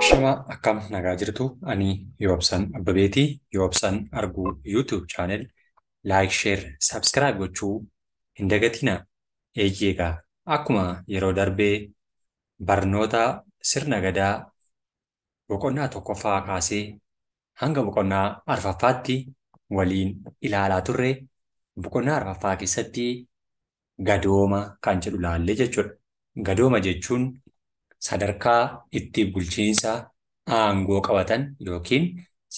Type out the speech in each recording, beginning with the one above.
Shama akkam nagaa jirtu, ani Yoobsan Abbabeetii. Yoobsan Arguu YouTube channel like, share, subscribe gochuu hin dagatinaa. Eeyyee egaa akkuma yeroo darbee barnoota sirna gadaa boqonnaa tokkoffaa kaasee hanga boqonnaa arfaffaatti waliin ilaalaa turre, boqonnaa arfaffaa keessatti gadooma kan jedhu ilaalle jechuudha. Gadooma jechuun sadarkaa itti bulchiinsa aangoo qabatan yookiin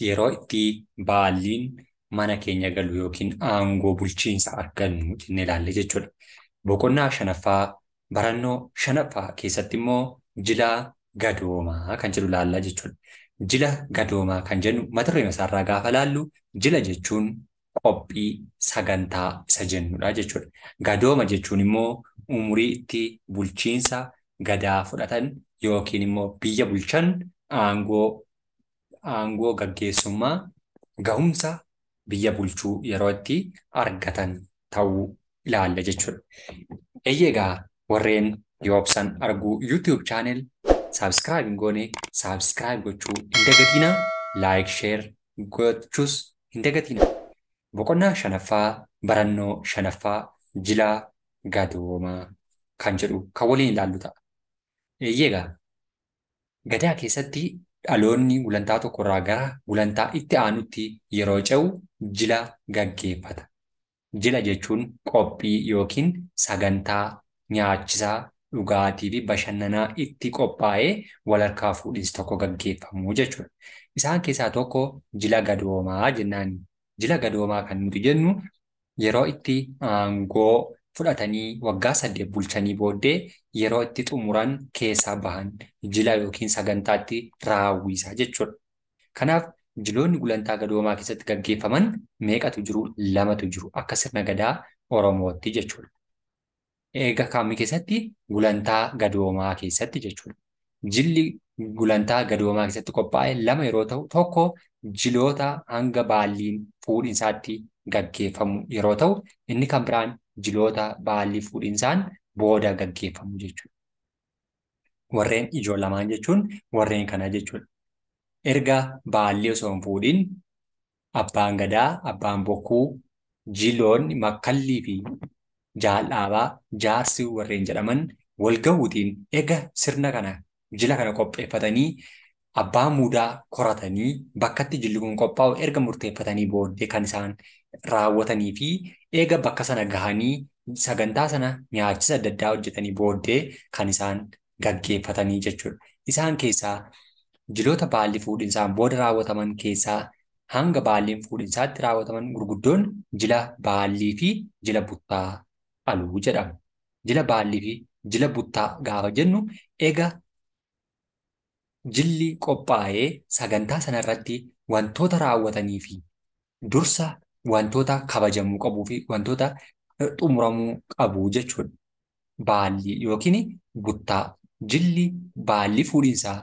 yeroo itti baalliin mana keenya galu yookiin aangoo bulchiinsa argannu jennee ilaalle jechuudha. Boqonnaa shanaffaa barannoo shanaffaa keessatti immoo jila gadoomaa kan jedhu ilaallaa jechuudha. Jila gadoomaa kan jennu mata duree isaarraa gaafa ilaallu, jila jechuun qophii sagantaa isa jennudha jechuudha. Gadooma jechuun immoo umurii itti bulchiinsa gadaa fudhatan yookiin immoo biyya bulchan, aangoo gaggeessummaa gahumsa biyya bulchuu yeroo itti argatan ta'uu ilaalla jechuudha. Eeyyee egaa warreen Yoobsan Arguu YouTube channel subscribe hin goone subscribe gochuu hin dagatinaa, like, share gochuus hin dagatinaa. Boqonnaa shanaffaa barannoo shanaffaa jila gadoomaa kan jedhu kan waliin ilaallu ta'a. Eeyyee egaa gadaa keessatti dhaloonni gulantaa tokkorraa gara gulantaa itti aanutti yeroo ce'u jila gaggeeffata. Jila jechuun qophii yookiin sagantaa nyaachisaa, dhugaatii fi bashannanaa itti qophaa'ee walharkaa fuudhinsi tokko gaggeeffamu jechuudha. Isaan keessaa tokko jila gadoomaa jennaani. Jila gadoomaa kan nuti jennu yeroo itti aangoo fudhatanii waggaa 8 bulchanii booddee yeroo itti xumuran keessaa bahan jila yookiin sagantaatti raawwisaa jechuudha. Kanaaf jiloonni gulantaa gadoomaa keessatti gaggeeffaman meeqatu jiru? Lamatu jiru akka sirna gadaa Oromootti jechuudha. Egaa kaamii keessatti gulantaa gadoomaa keessatti jechuudha. Jilli gulantaa gadoomaa keessatti qophaa'e lama yeroo ta'u, tokko jiloota hanga baalliin fuudhinsaatti gaggeeffamu yeroo ta'u, inni kan biraan jiloota baallii fuudhinsaan booda gaggeeffamu jechuudha. Warreen ijoo lamaan jechuun warreen kana jechuudha. Erga baallii osoo hin fuudhin abbaan gadaa, abbaan bokkuu, jiloonni makkallii fi jaaldhaabaa jaarsi warreen jedhaman wal gahuutiin ega sirna kana jila kana qopheeffatanii abbaa muudaa koratanii bakkatti jilli kun qophaa'u erga murteeffatanii booddee kan isaan raawwatanii fi eega bakka sana gahanii sagantaa sana nyaachisa adda addaa hojjetanii booddee kan isaan gaggeeffatanii jechuudha. Isaan keessaa jiloota baallii fuudhinsaan booda raawwataman keessaa hanga baalliin fuudhinsaatti raawwataman gurguddoon jila baallii fi jila buttaa qaluu jedhamu. Jila baallii fi jila buttaa gaafa jennu eega jilli qophaa'ee sagantaa sanarratti wantoota raawwatanii fi dursa wantoota kabajamuu qabuu fi wantoota xumuramuu qabu jechuudha. Baallii yookiin buttaa jilli baallii fuudhinsaa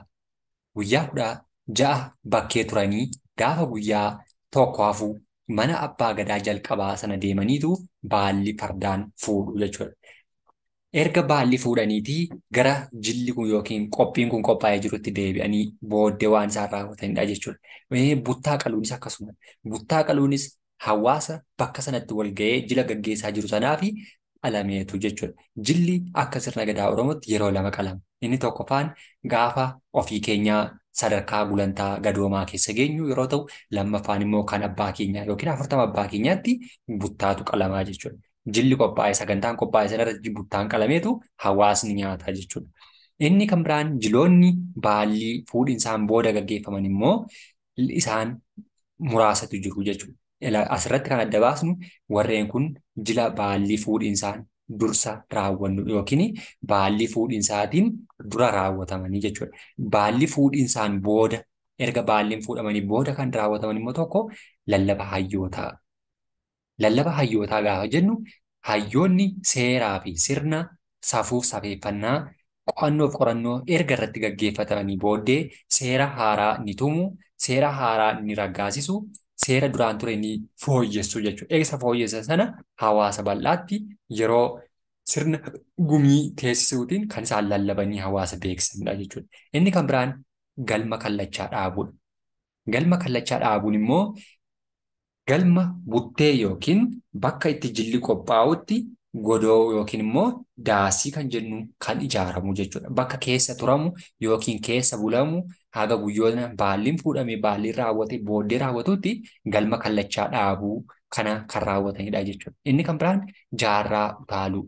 guyyaa 16 bakkee turanii gaafa guyyaa tokko hafuu mana abbaa gadaa jalqabaa sana deemaniitu baallii fardaan fuudhu jechuudha. Erga baallii fuudhaniitii gara jilli kun yookiin qophiin kun qophaa'ee jirutti deebi'anii booddee waan isaan raawwatanidha jechuudha. Buttaa qaluunis akkasuma. Buttaa qaluunis hawaasa bakka sanatti wal ga'ee jila gaggeessaa jiru sanaa fi qalameetu jechuudha. Jilli akka sirna gadaa Oromootti yeroo lama qalama. Inni tokkoffaan gaafa ofii keenyaa sadarkaa gulantaa gadoomaa keessa geenyu yeroo ta'u, lammaffaan immoo kan abbaa keenyaa yookiin 40 abbaa keenyaatti buttaatu qalamaa jechuudha. Jilli qophaa'e sagantaan qophaa'e sanarratti buttaan qalameetu hawaasni nyaata jechuudha. Inni kan biraan jiloonni baallii fuudhinsaan booda gaggeeffaman immoo isaan muraasatu jiru jechuudha. Asirratti kan adda baasnu warreen kun jila baallii fuudhinsaan dursa raawwannu yookiin baallii fuudhinsaatiin dura raawwatamanii jechuudha. Baallii fuudhinsaan booda erga baalliin fuudhamanii booda kan raawwataman immoo tokko lallaba hayyootaa. Lallaba hayyootaa gaafa jennu hayyoonni seeraa fi sirna safuuf safeeffannaa qo'annoof qorannoo erga irratti gaggeeffatamanii booddee seera haaraa ni tumu, seera haaraa ni raggaasisu, seera duraan ture ni fooyyessu jechuudha. Eegsa fooyyessa sana hawaasa bal'aatti yeroo sirna gumii teessisuutiin kan isaan lallabanii hawaasa beeksisanidha jechuudha. Inni kan biraan galma kallachaa dhaabuudha. Galma kallachaa dhaabuun immoo galma buttee yookiin bakka itti jilli qophaa'utti godoo yookiin immoo daasii kan jennu kan ijaaramu jechuudha. Bakka keessa turamu yookiin keessa bulamu haga guyyoota baalliin fuudhamee baalliin raawwate booddee raawwatutti galma kallachaa dhaabuu kana kan raawwatanidha jechuudha. Inni kan biraan jaarraa utaaluu.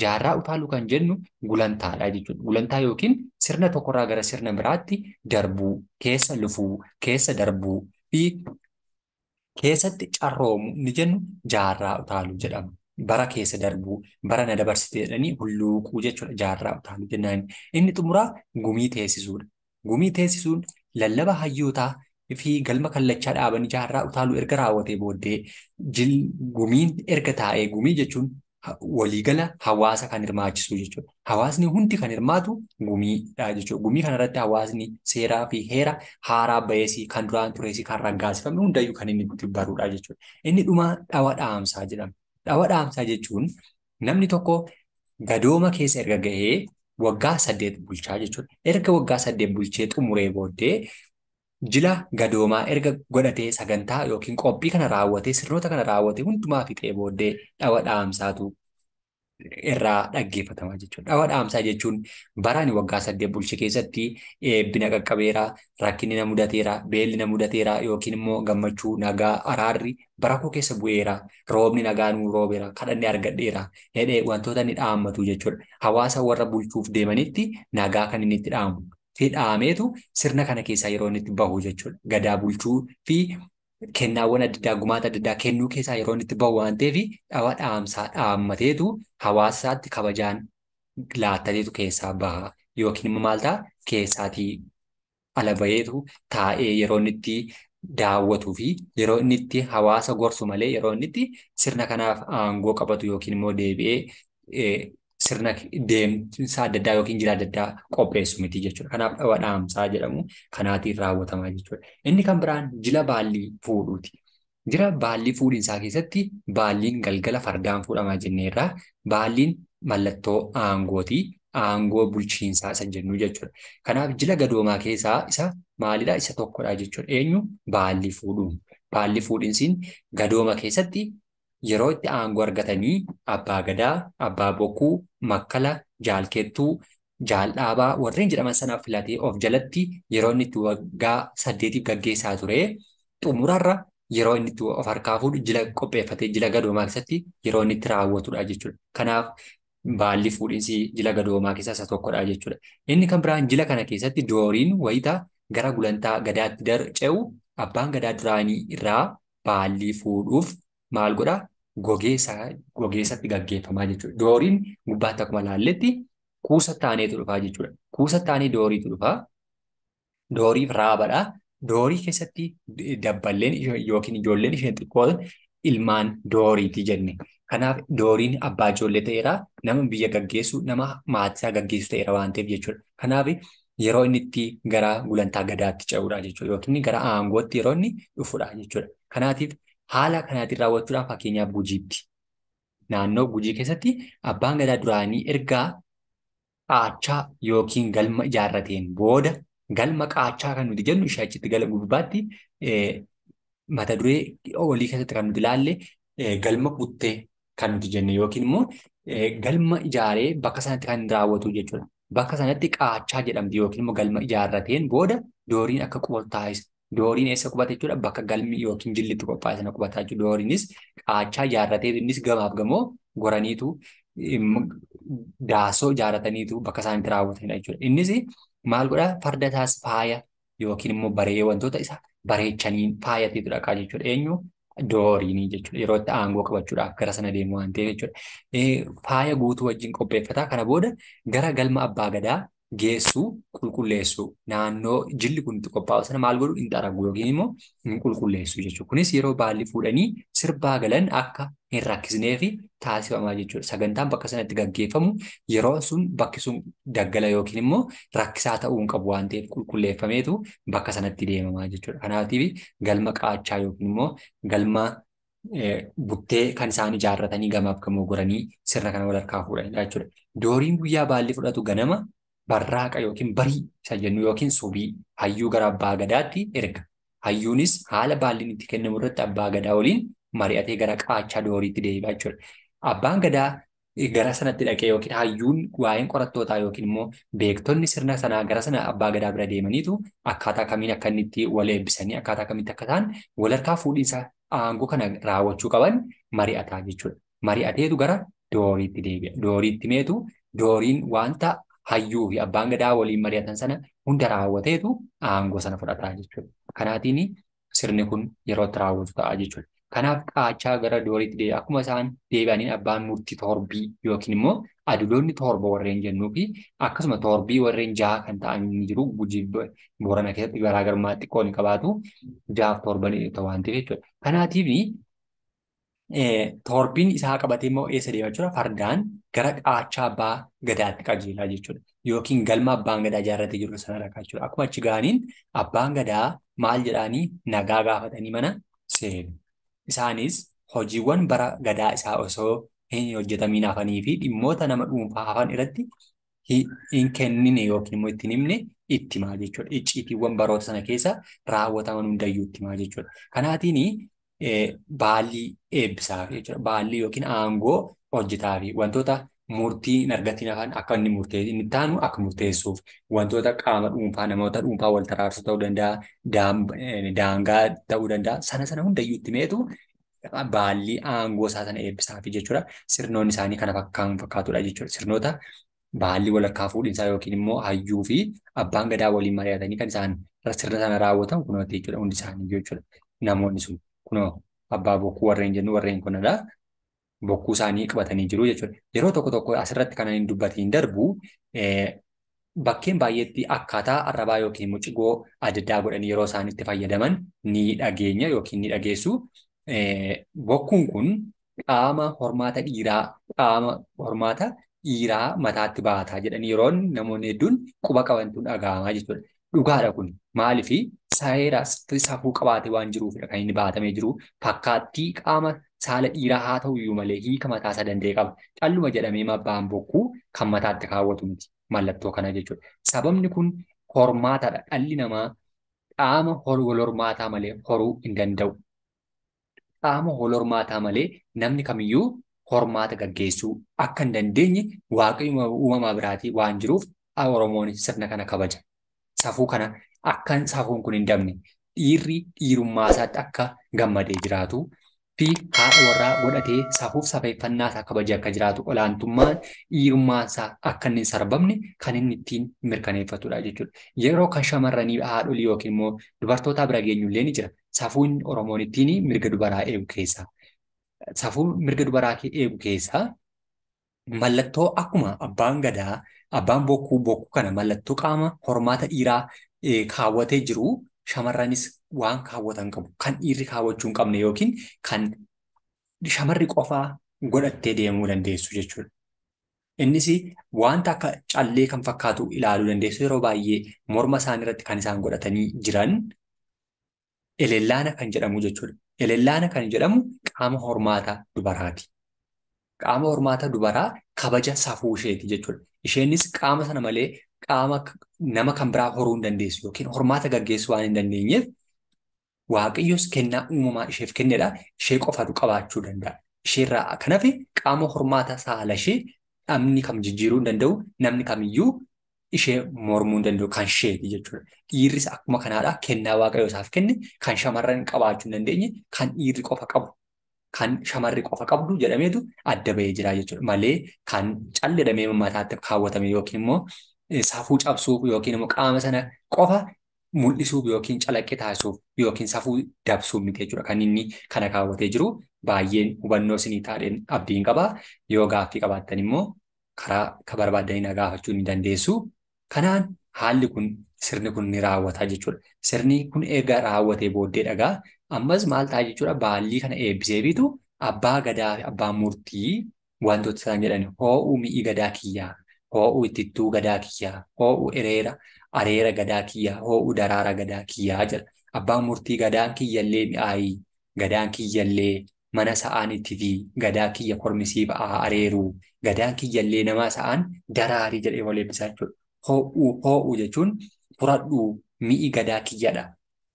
Jaarraa utaaluu kan jennu gulantaadha jechuudha. Gulantaa yookiin sirna tokkorraa gara sirna biraatti darbuu, keessa lufuu, keessa darbuu fi keessatti carroomu ni jennu jaarraa utaaluu jedhama. Bara keessa darbuu, bara na dabarsite jedhanii hulluuquu jechuudha jaarraa utaaluu jennaan. Inni xumuraa gumii teessisuudha. Gumii teessisuun lallaba hayyootaa fi galma kallachaa dhaabanii jaarraa utaaluu erga raawwatee booddee gumiin erga taa'ee gumii jechuun waliigala hawaasa kan hirmaachisu jechuudha. Hawaasni hundi kan hirmaatu gumiidha jechuudha. Gumii kanarratti hawaasni seeraa fi heera haaraa baheesii kan duraan tureesii kan raggaasifame hundayyuu kan inni itti barudha jechuudha. Inni dhumaa dhawa dhaamsaa jedhama. Dhawa dhaamsaa jechuun namni tokko gadooma keessa erga gahee waggaa 8 bulchaa jechuudha. Erga waggaa 8 bulchee xumuree booddee jila gadoomaa erga godhatee sagantaa yookiin qophii kana raawwatee sirnoota kana raawwatee hundumaa fixee booddee dhawa dhaamsaatu irraa dhaggeeffatama jechuudha. Dhawa dhaamsaa jechuun bara ani waggaa 8 bulche keessatti eebbi na qaqqabeera, rakkinni na mudateera, beelli na mudateera yookiin immoo gammachuu, nagaa, araarri bara koo keessa bu'eera, roobni nagaa nuu roobeera, kadhanni argadheera jedhee wantoota inni dhaammatu jechuudha. Hawaasa warra bulchuuf deemanitti nagaa kan inni itti dhaamu. Dhaameetu sirna kana keessaa yeroo inni itti bahu jechuudha. Gadaa bulchuu fi kennaawwan adda addaa gumaata adda addaa kennuu keessaa yeroo inni itti bahu waan ta'eef dhawa dhaamsaa dhaammateetu hawaasaatti kabajaan laattateetu keessaa baha. Yookiin immoo maal ta'a keessaatii ala baheetu taa'ee yeroo inni itti daawwatuu fi yeroo inni itti hawaasa gorsu malee yeroo inni itti sirna kanaaf aangoo qabatu yookiin immoo deebi'ee sirna deemsa adda addaa yookiin jila adda addaa qopheessu miti jechuudha. Kanaaf dhawa dhaamsaa jedhamu kanaatiin raawwatamaa jechuudha. Inni kan biraan jila baallii fuudhuuti. Jila baallii fuudhinsaa keessatti baalliin galgala fardaan fuudhamaa jenneerra. Baalliin mallattoo aangooti. Aangoo bulchiinsaa isa jennu jechuudha. Kanaaf jila gadoomaa keessaa isa maalidha? Isa tokkodha jechuudha. Eenyu? Baallii fuudhuun. Baallii fuudhinsiin gadooma keessatti yeroo itti aangoo argatanii abbaa gadaa, abbaa bokkuu, makkala, jaalkeettuu, jaaldhaabaa warreen jedhaman sanaaf filatee of jalatti yeroo inni itti waggaa 8 gaggeessaa ture xumurarra yeroo inni itti of harkaa fuudhu jila qopheeffatee jila gadoomaa keessatti yeroo inni itti raawwatudha jechuudha. Kanaaf baalli fuudhinsi jila gadoomaa keessaa isa tokkodha jechuudha. Inni kan biraan jila kana keessatti dooriin wayitaa gara gulantaa gadaatti ce'u abbaan gadaa duraanii irraa baallii fuudhuuf maal godhaa? Gogeessatti gaggeeffamaa jechuudha. Dooriin gubbaatti akkuma ilaalletti kuusa taaneetu dhufaa jechuudha. Kuusa taanee dooriitu dhufaa. Dooriif raabadha. Doorii keessatti dabballeen yookiin ijoolleen isheen xiqqoon ilmaan dooriiti jenne. Kanaaf dooriin abbaa ijoollee ta'eera. Nama biyya gaggeessu, nama maatiisaa gaggeessu ta'eera waan ta'eef jechuudha. Kanaaf yeroo inni itti gara gulantaa gadaatti ce'udha jechuudha. Yookiin gara aangootti yeroo inni dhufudha jechuudha. Kanaatiif haala kanaatiin raawwachuudhaan fakkeenyaaf Gujiitti. Naannoo Gujii keessatti abbaan gadaa duraanii erga qaachaa yookiin galma ijaarrateen booda galma qaachaa kan nuti jennu ishee achitti gala gubbaatti mata duree olii keessatti kan nuti ilaalle galma buttee kan nuti jenne yookiin immoo galma ijaaree bakka sanatti kan raawwatu jechuudha. Bakka sanatti qaachaa jedhamti yookiin immoo galma ijaarrateen booda dooriin akka qubatu taasisa. Dooriin eessa qubata jechuudha? Bakka galmi yookiin jilli itti qophaa'e sana qubataa jechuudha. Dooriinis qaachaa ijaarratee innis gamaaf gamoo goraniitu daasoo ijaarrataniitu bakka isaan itti raawwatanidha jechuudha. Innis maal godhaa? Farda isaas faaya yookiin immoo baree wantoota isa bareechaniin faayateetu dhaqaa jechuudha. Eenyu? Dooriinii jechuudha. Yeroo itti aangoo qabachuudhaaf gara sana deemu waan ta'eef jechuudha. Faaya guutuu wajjin qopheeffataa. Kana booda gara galma abbaa gadaa geessuu, qulqulleessuu. Naannoo jilli kun itti qophaa'u sana maal godhu? Hin xaragu yookiin immoo hin qulqulleessu jechuudha. Kunis yeroo baalli fuudhanii sirbaa galan akka hin rakkisnee fi taasifamaa jechuudha. Sagantaan bakka sanatti gaggeeffamu yeroo sun bakki sun daggala yookiin immoo rakkisaa ta'uu hin qabu waan ta'eef qulqulleeffameetu bakka sanatti deemamaa jechuudha. Kanaatiif galma qaachaa yookiin immoo galma buttee kan isaan ijaarratanii gamaaf gamoo goranii sirna kana wal harkaa fuudhanidha jechuudha. Dooriin guyyaa baalli fudhatu ganama Barraaqa yookiin barii isa jennu yookiin subii hayyuu gara abbaa gadaatti erga. Hayyuunis haala baalliin itti kennamu irratti abbaa gadaa waliin mari'atee gara qaachaa dooriitti deebi'a jechuudha. Abbaan gadaa gara sanatti dhaqee yookiin hayyuun waa'een qorattootaa yookiin immoo beektonni sirna sanaa gara sana abbaa gadaa bira deemaniitu akkaataa kamiin akka inni itti wal eebbisanii akkaataa kamitti akka ta'an walharkaa fuudhiinsa aangoo kana raawwachuu qaban mari'ataa jechuudha. Mari'ateetu gara dooriitti deebi'a. Dooriitti meetu dooriin wanta hayyuu fi abbaan gadaa waliin mari'atan sana hunda raawwateetu aangoo sana fudhataa jechuudha. Kanaatiin sirni kun yeroo itti raawwatu ta'a jechuudha. Kanaaf qaachaa gara dooriitti deebi'a. Akkuma isaan deebi'aniin abbaan murtii torbii yookiin immoo aduloonni torba warreen jennuu fi akkasuma torbii warreen jaha kan ta'an ni jiru. Gujii Boorana keessatti garaagarummaa xiqqoo ni qabaatu. Jahaaf torba waan ta'eef jechuudha. Kanaatiif torbiin isaa qabatee immoo eessa deema jechuudha? Fardaan gara qaachaa abbaa gadaatti qajeelaa jechuudha. Yookiin galma abbaan gadaa ijaarratee jiru sana dhaqa jechuudha. Akkuma achi ga'aniin abbaan gadaa maal jedhaanii nagaa gaafatanii mana seenu. Isaanis hojiiwwan bara gadaa isaa osoo hin hojjetamiin hafanii fi dhimmoota nama dhuunfaa hafan irratti hin kennine yookiin immoo itti himne itti himaa jechuudha. Icciitiiwwan baroota sana keessa raawwataman hundayyuu itti himaa jechuudha. Kanaatiin baallii eebbisaa jechuudha. Baallii yookiin aangoo hojjetaa fi wantoota murtii hin argatiin hafan akka inni murtee inni taanu akka murteessuuf wantoota qaama dhuunfaa namoota dhuunfaa wal taraarsuu ta'uu danda'a, daangaa ta'uu danda'a. Sana sana hundayyuu itti meetu baallii aangoo isaa sana eebbisaa fi jechuudha. Sirnoonni isaanii kana fakkaatudha jechuudha. Sirnoota baallii walakkaa fuudhinsaa yookiin immoo hayyuu fi abbaan gadaa waliin mari'atanii kan isaan sirna sana raawwatan kunooti jechuudha. Hundi isaanii jechuudha. Namoonni sun kunoo abbaa bokkuu warreen jennu warreen kunadha. Bokkuu isaanii qabatanii jiru jechuudha. Yeroo tokko tokko asirratti kan inni dubbatiin darbu bakkeen baay'eetti akkaataa arrabaa yookiin immoo cigoo adda addaa godhanii yeroo isaan itti fayyadaman ni dhageenya yookiin ni dhageessu. Bokkuun kun qaama hormaata dhiiraa mataatti baataa jedhanii yeroo namoonni hedduun quba qabantu dhaga'amaa jechuudha. Dhugaadha kun maaliif seera safuu qabaatee waan jiruufidha kan inni baatamee jiru. Fakkaattii qaama saala dhiiraa haa ta'u iyyuu malee hiika mataa isaa danda'e qaba. Calluma jedhamee abbaan bokkuu kan mataatti kaawwatu miti mallattoo kana jechuudha. Sababni kun hormaataadha. Dhalli namaa qaama wal hormaataa malee horuu hin danda'u. Qaama wal hormaataa malee namni kamiyyuu hormaata gaggeessuu akka hin dandeenye waaqayyo uumamaa biraatii waan jiruuf Oromoon sirna kana kabaja. Safuu kana akka safuun kun hin dabne dhiirri dhiirummaa isaatti akka gammadee jiraatu fi haadha warraa godhatee safuuf safeeffannaa isaa kabajee akka jiraatu olaantummaan dhiirummaa isaa akka inni hin sarbamne kan inni ittiin mirkaneeffatudha jechuudha. Yeroo kan shamarranii haadholii yookiin immoo dubartoota bira geenyullee ni jira. Safuun Oromoon ittiin mirga dubaraa eegu keessaa. Safuun mirga dubaraa eegu keessaa mallattoo akkuma abbaan gadaa abbaan bokkuu kana mallattoo qaama hormaata dhiiraa kaawwatee jiru shamarranis waan kaawwatan qabu. Kan dhiirri kaawwachuu hin qabne yookiin kan shamarri qofaa godhattee deemuu dandeessu jechuudha. Innis wanta akka callee kan fakkaatu ilaaluu dandeessu yeroo baay'ee morma isaanii irratti kan isaan godhatanii jiran elellaana kan jedhamu jechuudha. Elellaana kan jedhamu qaama hormaata dubaraati. Qaama hormaata dubaraa kabaja safuu isheeti jechuudha. Isheenis qaama sana malee qaama nama kan biraa horuu hin dandeessu yookiin hormaata gaggeessuu waan hin dandeenyeef Waaqayyos kennaa uumamaa isheef kennedha. Ishee qofatu qabaachuu danda'a. Isheerraa kanaaf qaama hormaata saala ishee namni kam jijjiiruu hin danda'u, namni kamiyyuu ishee mormuu hin danda'u kan isheeti jechuudha. Dhiirris akkuma kanaadha kennaa Waaqayyo isaaf kenne kan shamarran qabaachuu hin dandeenye kan dhiirri qofa qabu. Kan shamarri qofa qabdu jedhameetu adda bahee jira jechuudha. Malee kan calledhamee mataatti kaawwatame yookiin immoo safuu cabsuuf yookiin immoo qaama sana qofa mul'isuuf yookiin calaqqee taasisuuf yookiin safuu dabsuuf miti jechuudha. Kan inni kana kaawwatee jiru baay'een hubannoo isinii taadheen abdiin qaba. Yoo gaaffii qabaattan immoo karaa ka barbaaddanii na gaafachuu ni dandeessu. Kanaan haalli kun sirni kun ni raawwata jechuudha. Sirni kun erga raawwatee booddee dhagaa ammas maal ta'a jechuudha baallii kana eebbisee bitu abbaa gadaa fi abbaa murtii wantoota isaan jedhan hoo'uu mi'i gadaa kiyyaa, hoo'uu ittittuu gadaa kiyyaa, hoo'uu areera gadaa kiyyaa, hoo'uu daraara gadaa kiyyaa jedha. Abbaan murtii gadaan kiyyallee mi'aayi, gadaan kiyyallee mana sa'aan ittitii, gadaa kiyya kormisii ba'aa areeruu, gadaan kiyyallee nama sa'aan daraarii jedhee wal eebbisaa jechuudha. Ho'uu ho'uu jechuun furadhuu mi'i gadaa kiyyadha.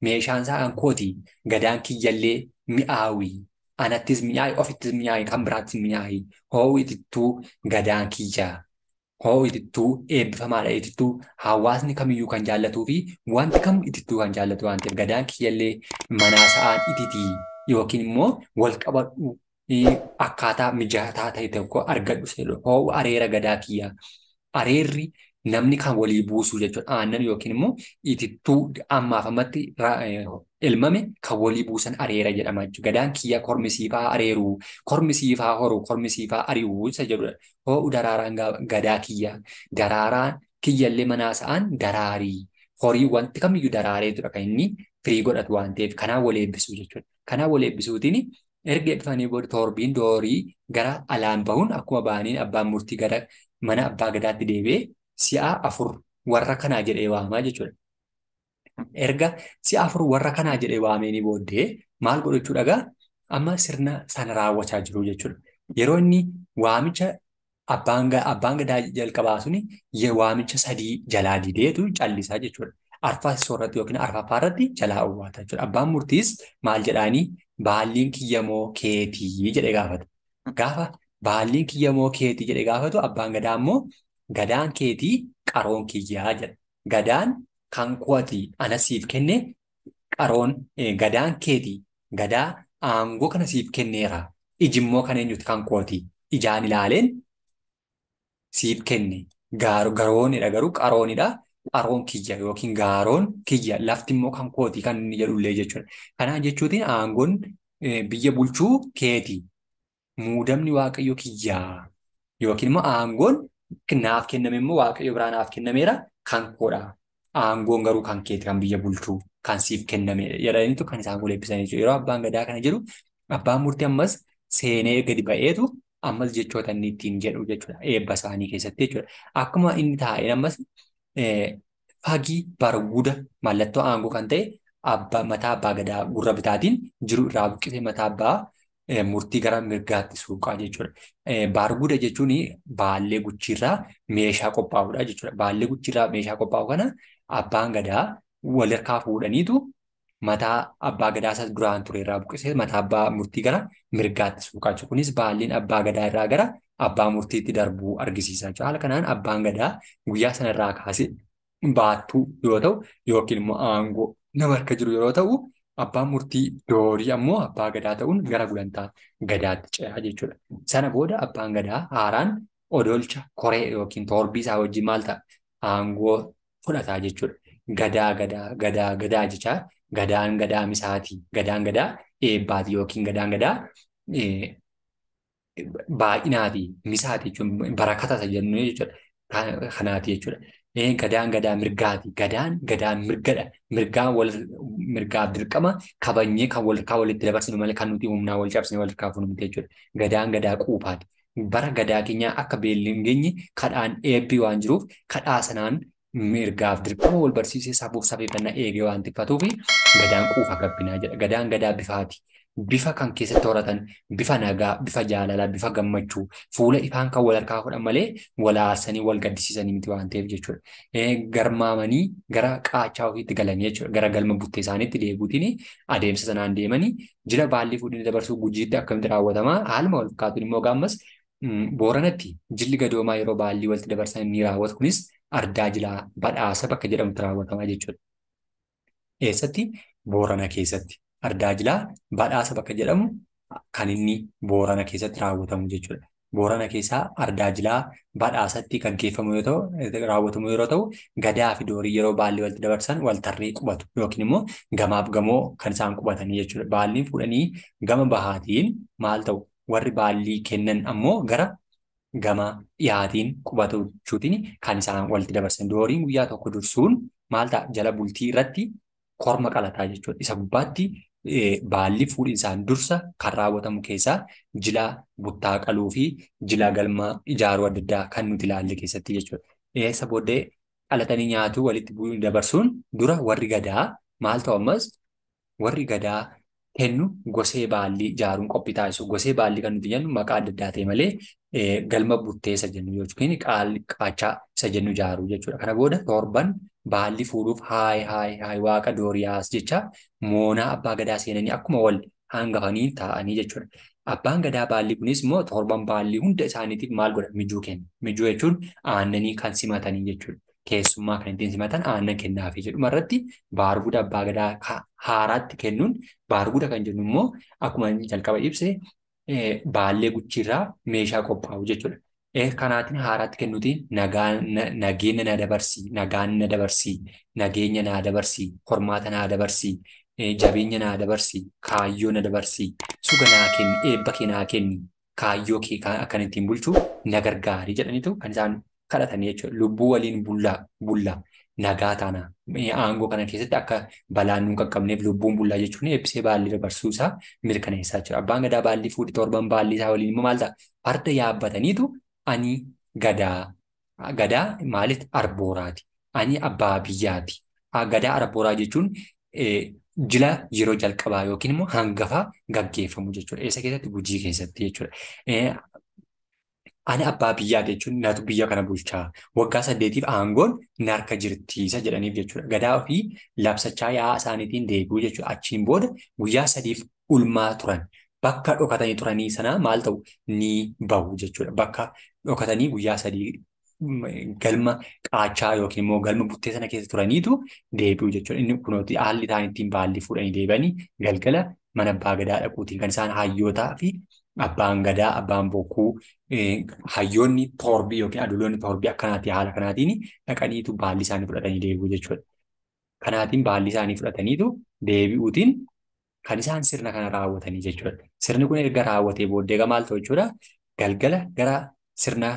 Meeshaan isaa kan kooti gadaan kiyyallee mi'aawi. Anattis mi'aayi ofittis mi'aayi kan biraattis mi'aayi. Ho'uu itittuu gadaan kiyya. Ho'uu itittuu eebbifamaadha. Itittuu hawaasni kamiyyuu kan jaallatuu fi wanti kam itittuu kan jaallatu waan ta'eef gadaan kiyyallee manaa sa'aan ititii yookiin immoo wal qabadhu akkaataa mijataa ta'e tokko argadhu jedhu. Ho'uu areera gadaa kiyya. Areerri namni kan walii buusu jechuudha. Aannan yookiin immoo itittuu ammaaf ammatti elmame kan walii buusan areera jedhama jechuudha. Gadaan kiyya kormi siifaa areeru, kormi siifaa horu, kormi siifaa ari'u isa jedhudha. Ho'u daraaraan gadaa kiyya. Daraaraan kiyyallee manaa sa'aan daraarii. Horii wanti kamiyyuu daraareetudha kan inni firii godhatu waan ta'eef kanaan wal eebbisuu jechuudha. Kanaan wal eebbisuutiin erga eebbifamanii booda torbiin doorii gara alaan bahuun akkuma bahaniin abbaan murtii gara mana abbaa gadaatti deebi'ee si'a 4 warra kanaa jedhee waamaa jechuudha. Erga si'a 4 warra kanaa jedhee waameenii booddee maal godhu jechuudha egaa amma sirna sana raawwachaa jiru jechuudha. Yeroo inni waamicha abbaan gadaa jalqabaa suni waamicha 3 jalaa dideetu callisaa jechuudha. Arfaasisoo irratti yookiin arfaffaa irratti jalaa owwaata jechuudha. Abbaan murtiis maal jedhaanii baalliin kiyyamoo keetii jedhee gaafata. Gaafa baalliin kiyyamoo keetii jedhee gaafatu abbaan gadaa immoo gadaan keetii qaroon kiyyaa jedha. Gadaan kan kooti ana siif kenne qaroon gadaan keetii gadaa aangoo kana siif kenneera. Ijimmoo kan eenyuti kan kooti ijaan ilaaleen siif kenne. Garoonidha garuu qaroonidha. Qaroon kiyya yookiin gaaroon kiyya lafti immoo kan kooti kan inni jedhullee jechuudha. Kanaan jechuutiin aangoon biyya bulchuu keeti. Muudamni waaqayyo kiyyaa yookiin immoo aangoon naaf kenname immoo waaqayyo biraa naaf kennameera kan koodha. Aangoon garuu kan keeti kan biyya bulchuu kan siif kenname jedhaniitu kan isaan wal eebbisan jechuudha. Yeroo abbaan gadaa kana jedhu abbaan murtii ammas seenee gadi ba'eetu ammas jechoota inni ittiin jedhu jechuudha. Eebba isaanii keessatti jechuudha. Akkuma inni taa'een ammas fagii barguda mallattoo aangoo kan ta'e abbaa mataa abbaa gadaa gurra bitaatiin jiru irraa buqqisee mataa abbaa murtii gara mirgaatti suuqaa jechuudha. Barguda jechuun baallee guchiirraa meeshaa qophaa'udha jechuudha. Baallee guchiirraa meeshaa qophaa'u kana abbaan gadaa wal harkaa fuudhaniitu mataa abbaa gadaa isa duraan ture irraa buqqisee mataa abbaa murtii gara mirgaatti suuqaa jechuudha. Kunis baalleen abbaa gadaa irraa gara abbaa murtiitti darbuu argisiisa jechuudha. Haala kanaan abbaan gadaa guyyaa sanarraa kaasee baattuu yoo ta'u yookiin immoo aangoo nama harka jiru yeroo ta'u abbaan murtii doorii ammoo abbaa gadaa ta'uun gara gulantaa gadaatti ce'aa jechuudha. Sana booda abbaan gadaa haaraan odolcha koree yookiin torbii isaa wajjin maal ta'a? Aangoo fudhataa jechuudha. Gadaa gadaa gadaa gadaa jechaa gadaan gadaa misaati. Gadaan gadaa eebbaati yookiin gadaan gadaa baay'inaati misaati jechuun barakata isa jennu jechuudha. Kanaati jechuudha. Gadaan gadaa mirgaati. Gadaan gadaa mirgadha. Mirgaan wal mirgaaf dirqama kabajnee kan wal harkaa walitti dabarsinu malee kan nuti humnaa wal cabsine wal harkaa fuunu miti jechuudha. Gadaan gadaa quufaati. Bara gadaa keenyaa akka beelli hin geenye kadhaan eebbi waan jiruuf kadhaa sanaan mirgaaf dirqama wal barsiisee sabuuf safeeffannaa eegee waan tiffatuuf gadaan quufa gabbinaa jedha. Gadaan gadaa bifaati. Bifa kan keessatti horatan, bifa nagaa, bifa jaalalaa, bifa gammachuu, fuula ifaan kan wal harkaa fudhan malee wal aarsanii wal gaddisiisanii miti waan ta'eef jechuudha. Garmaamanii gara qaachaa ofiitti galanii jechuudha. Gara galma buttee isaaniitti deebi'uutiin adeemsa sanaan deemanii jila baallii fuudhanii dabarsuu gujiitti akkamitti raawwatama. Haaluma wal fakkaatuun immoo gaammas Booranatti jilli gadoomaa yeroo baallii walitti dabarsan ni raawwatu. Kunis ardaa jilaa badhaasa bakka jedhamutti raawwatama jechuudha. Eessatti? Boorana keessatti. Ardaa jilaa badhaasa bakka jedhamu kan inni Boorana keessatti raawwatamu jechuudha. Boorana keessaa ardaa jilaa badhaasatti gaggeeffamu yoo ta'u, raawwatamu yeroo ta'u, gadaa fi doorii yeroo baalli walitti dabarsan wal tarree qubatu yookiin immoo gamaaf gamoo kan isaan qubatanii jechuudha. Baalliin fuudhanii gama bahaatiin maal ta'u? Warri baallii kennan ammoo gara gama dhiyaatiin qubatu jechuutiin kan isaan walitti dabarsan. Dooriin guyyaa tokko dursuun maal ta'a? Jala bultii irratti korma qalataa jechuudha. Isa gubbaatti baalli fuudhinsaan dursa kan raawwatamu keessaa jila buttaa qaluu fi jila galma ijaaruu adda addaa kan nuti ilaalle keessatti jechuudha. Isa booddee qalatanii nyaatu walitti dabarsuun dura warri gadaa maal ta'u ammas warri gadaa kennu gosee baallii ijaaruun qophii taasisu. Gosee baallii kan nuti jennu maqaa adda addaa ta'e malee galma buttee isa jennu yookiin qaachaa isa jennu ijaaruu jechuudha. Kana booda torban baallii fuudhuuf haay haay haay waaqa Dooriyaas jecha moonaa abbaa gadaa seenanii akkuma wal hangafanii taa'anii jechuudha. Abbaan gadaa baallii kunis immoo torban baallii hunda isaaniitiif maal godha? Mijuu kenna. Mijuu jechuun aannanii kan simatanii jechuudha. Keessummaa kan ittiin simatan aannan kennaafi jedhuma irratti baarguda abbaa gadaa haaraatti kennuun baarguda kan jennu immoo akkuma jalqaba ibse baallee guchiirraa meeshaa qophaa'u jechuudha. Kanaatiin haaraatti kennuutiin nageenya na dabarsii, nagaan na dabarsii, nageenya na dabarsii, hormaata na dabarsii, jabeenya na dabarsii, kaayyoo na dabarsii, suga naa kenni, eebba kee naa kenni, kaayyoo kee akkan ittiin bulchu na gargaari jedhaniitu kan isaan kadhatanii jechuudha. Lubbuu waliin bullaa nagaa taana. Aangoo kana keessatti akka balaan nu qaqqabneef lubbuun bullaa jechuun eebbisee baallii dabarsuu isaa mirkaneessaa jira. Abbaan gadaa baallii fuudhi torban baallii isaa waliin immoo maal ta'a? Farda yaabbataniitu ani gadaa maaliif arbooraati? Ani abbaa biyyaati. Gadaa arbooraa jechuun jila yeroo jalqabaa yookiin immoo hangafaa gaggeeffamu jechuudha. Eessa keessatti? Gujii keessatti jechuudha. Ani abbaa biyyaa jechuun natu biyya kana bulchaa. Waggaa 8 aangoon narka jirtiisa jedhaniif jechuudha. Gadaa ofii labsachaa yaa'aa isaaniitiin deebi'uu jechuudha. Achiin booda guyyaa 3 ulmaa turan. Bakka dhokatanii turanii sanaa maal ta'u ni bahu jechuudha. Bakka dhokatanii guyyaa 3 galma qaachaa yookiin immoo galma buttee sana keessa turaniitu deebi'u jechuudha. Inni kunooti haalli isaan ittiin baallii fuudhanii deebi'anii galgala mana abbaa gadaa dhaquutiin kan isaan hayyootaa fi abbaan gadaa, abbaan bokkuu, hayyoonni torbii yookiin aduloonni torbii akkanaati haala kanaatiin dhaqaniitu baalli isaanii fudhatanii deebi'u jechuudha. Kanaatiin baalli isaanii fudhataniitu deebi'uutiin kan isaan sirna kana raawwatanii jechuudha. Sirni kun erga raawwatee booddee maal ta'u jechuudha? Galgala gara sirna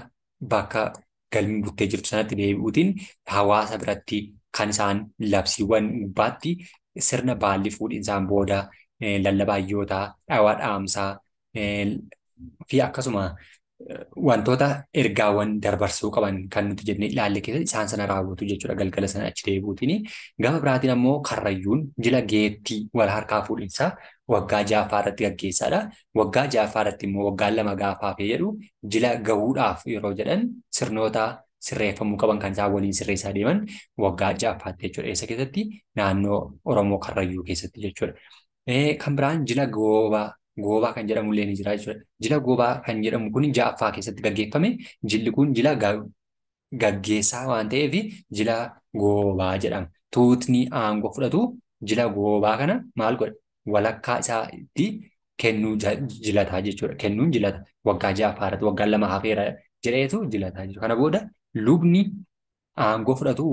bakka galmi buttee jirtu sanatti deebi'uutiin hawaasa biratti kan isaan labsiiwwan gubbaatti sirna baalli fuudhinsaan booda lallabaa hayyootaa, dhawaa dhaamsaa fi akkasuma wantoota ergaawwan dabarsuu qaban kan nuti jennee ilaalle keessatti isaan sana raawwatu jechuudha galgala sana achi deebi'uutiin. Gama biraatiin ammoo Karrayyuun jila geettii wal harkaa fuudhinsaa waggaa 6ffaa irratti gaggeessaadha. Waggaa 6ffaa irratti immoo waggaan 2 gaafa hafee jedhu jila gahuudhaaf yeroo jedhan sirnoota sirreeffamuu qaban kan isaan waliin sirreessaa deeman waggaa 6ffaatti jechuudha. Eessa keessatti? Naannoo Oromoo Karrayyuu keessatti jechuudha. Kan biraan jila goobaa kan jedhamu illee ni jira jechuudha. Jila goobaa kan jedhamu kun 6ffaa keessatti gaggeeffame. Jilli kun jila gaggeessaa waan ta'eef jila goobaa jedhama. Tuutni aangoo fudhatu jila goobaa kana maal godha? Walakkaa isaatti kennuu jilataa jechuudha. Kennuun jilata. Waggaa 6ffaa irratti waggaa 2 hafeera jedheetu jilataa jechuudha. Kana booda lubni aangoo fudhatu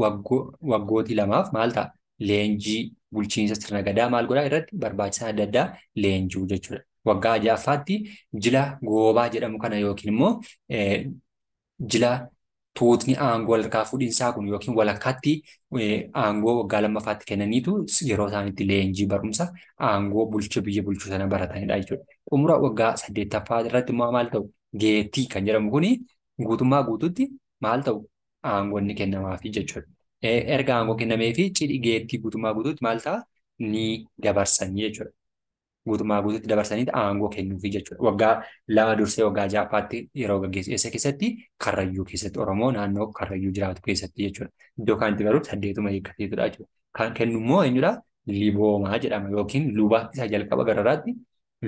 waggootii 2 maal ta'a? Leenjii bulchiinsa sirna gadaa maal godhaa irratti barbaachisaa adda addaa leenjuu jechuudha. Waggaa 6ffaatti jila goobaa jedhamu kana yookiin immoo jila tuutni aangoo walakkaa fuudhinsaa kun yookiin walakkaatti aangoo waggaa 2ffaatti kennaniitu yeroo isaanitti leenjii barumsa aangoo bulcha biyya bulchuu sana baratanidha jechuudha. Xumura waggaa 8ffaa irratti immoo maal ta'u? Geettii kan jedhamu kuni guutummaa guutuutti maal ta'u? Aangoon ni kennamaafi jechuudha. Erga aangoo kennameefi cidhi geettii guutummaa guutuutti maal ta'a? Ni dabarsanii jechuudha. Guutummaa guutuutti dabarsanii aangoo kennuufi jechuudha. Waggaa 2 dursee waggaa 6ffaatti yeroo gaggeessu eessa keessatti? Karrayyuu keessatti, Oromoo naannoo Karrayyuu jiraatu keessatti jechuudha. Iddoo kanatti garuu 8 eeggateetudha jechuudha. Kan kennu immoo eenyudha? Liboomaa jedhama yookiin luba isa jalqaba gararraatti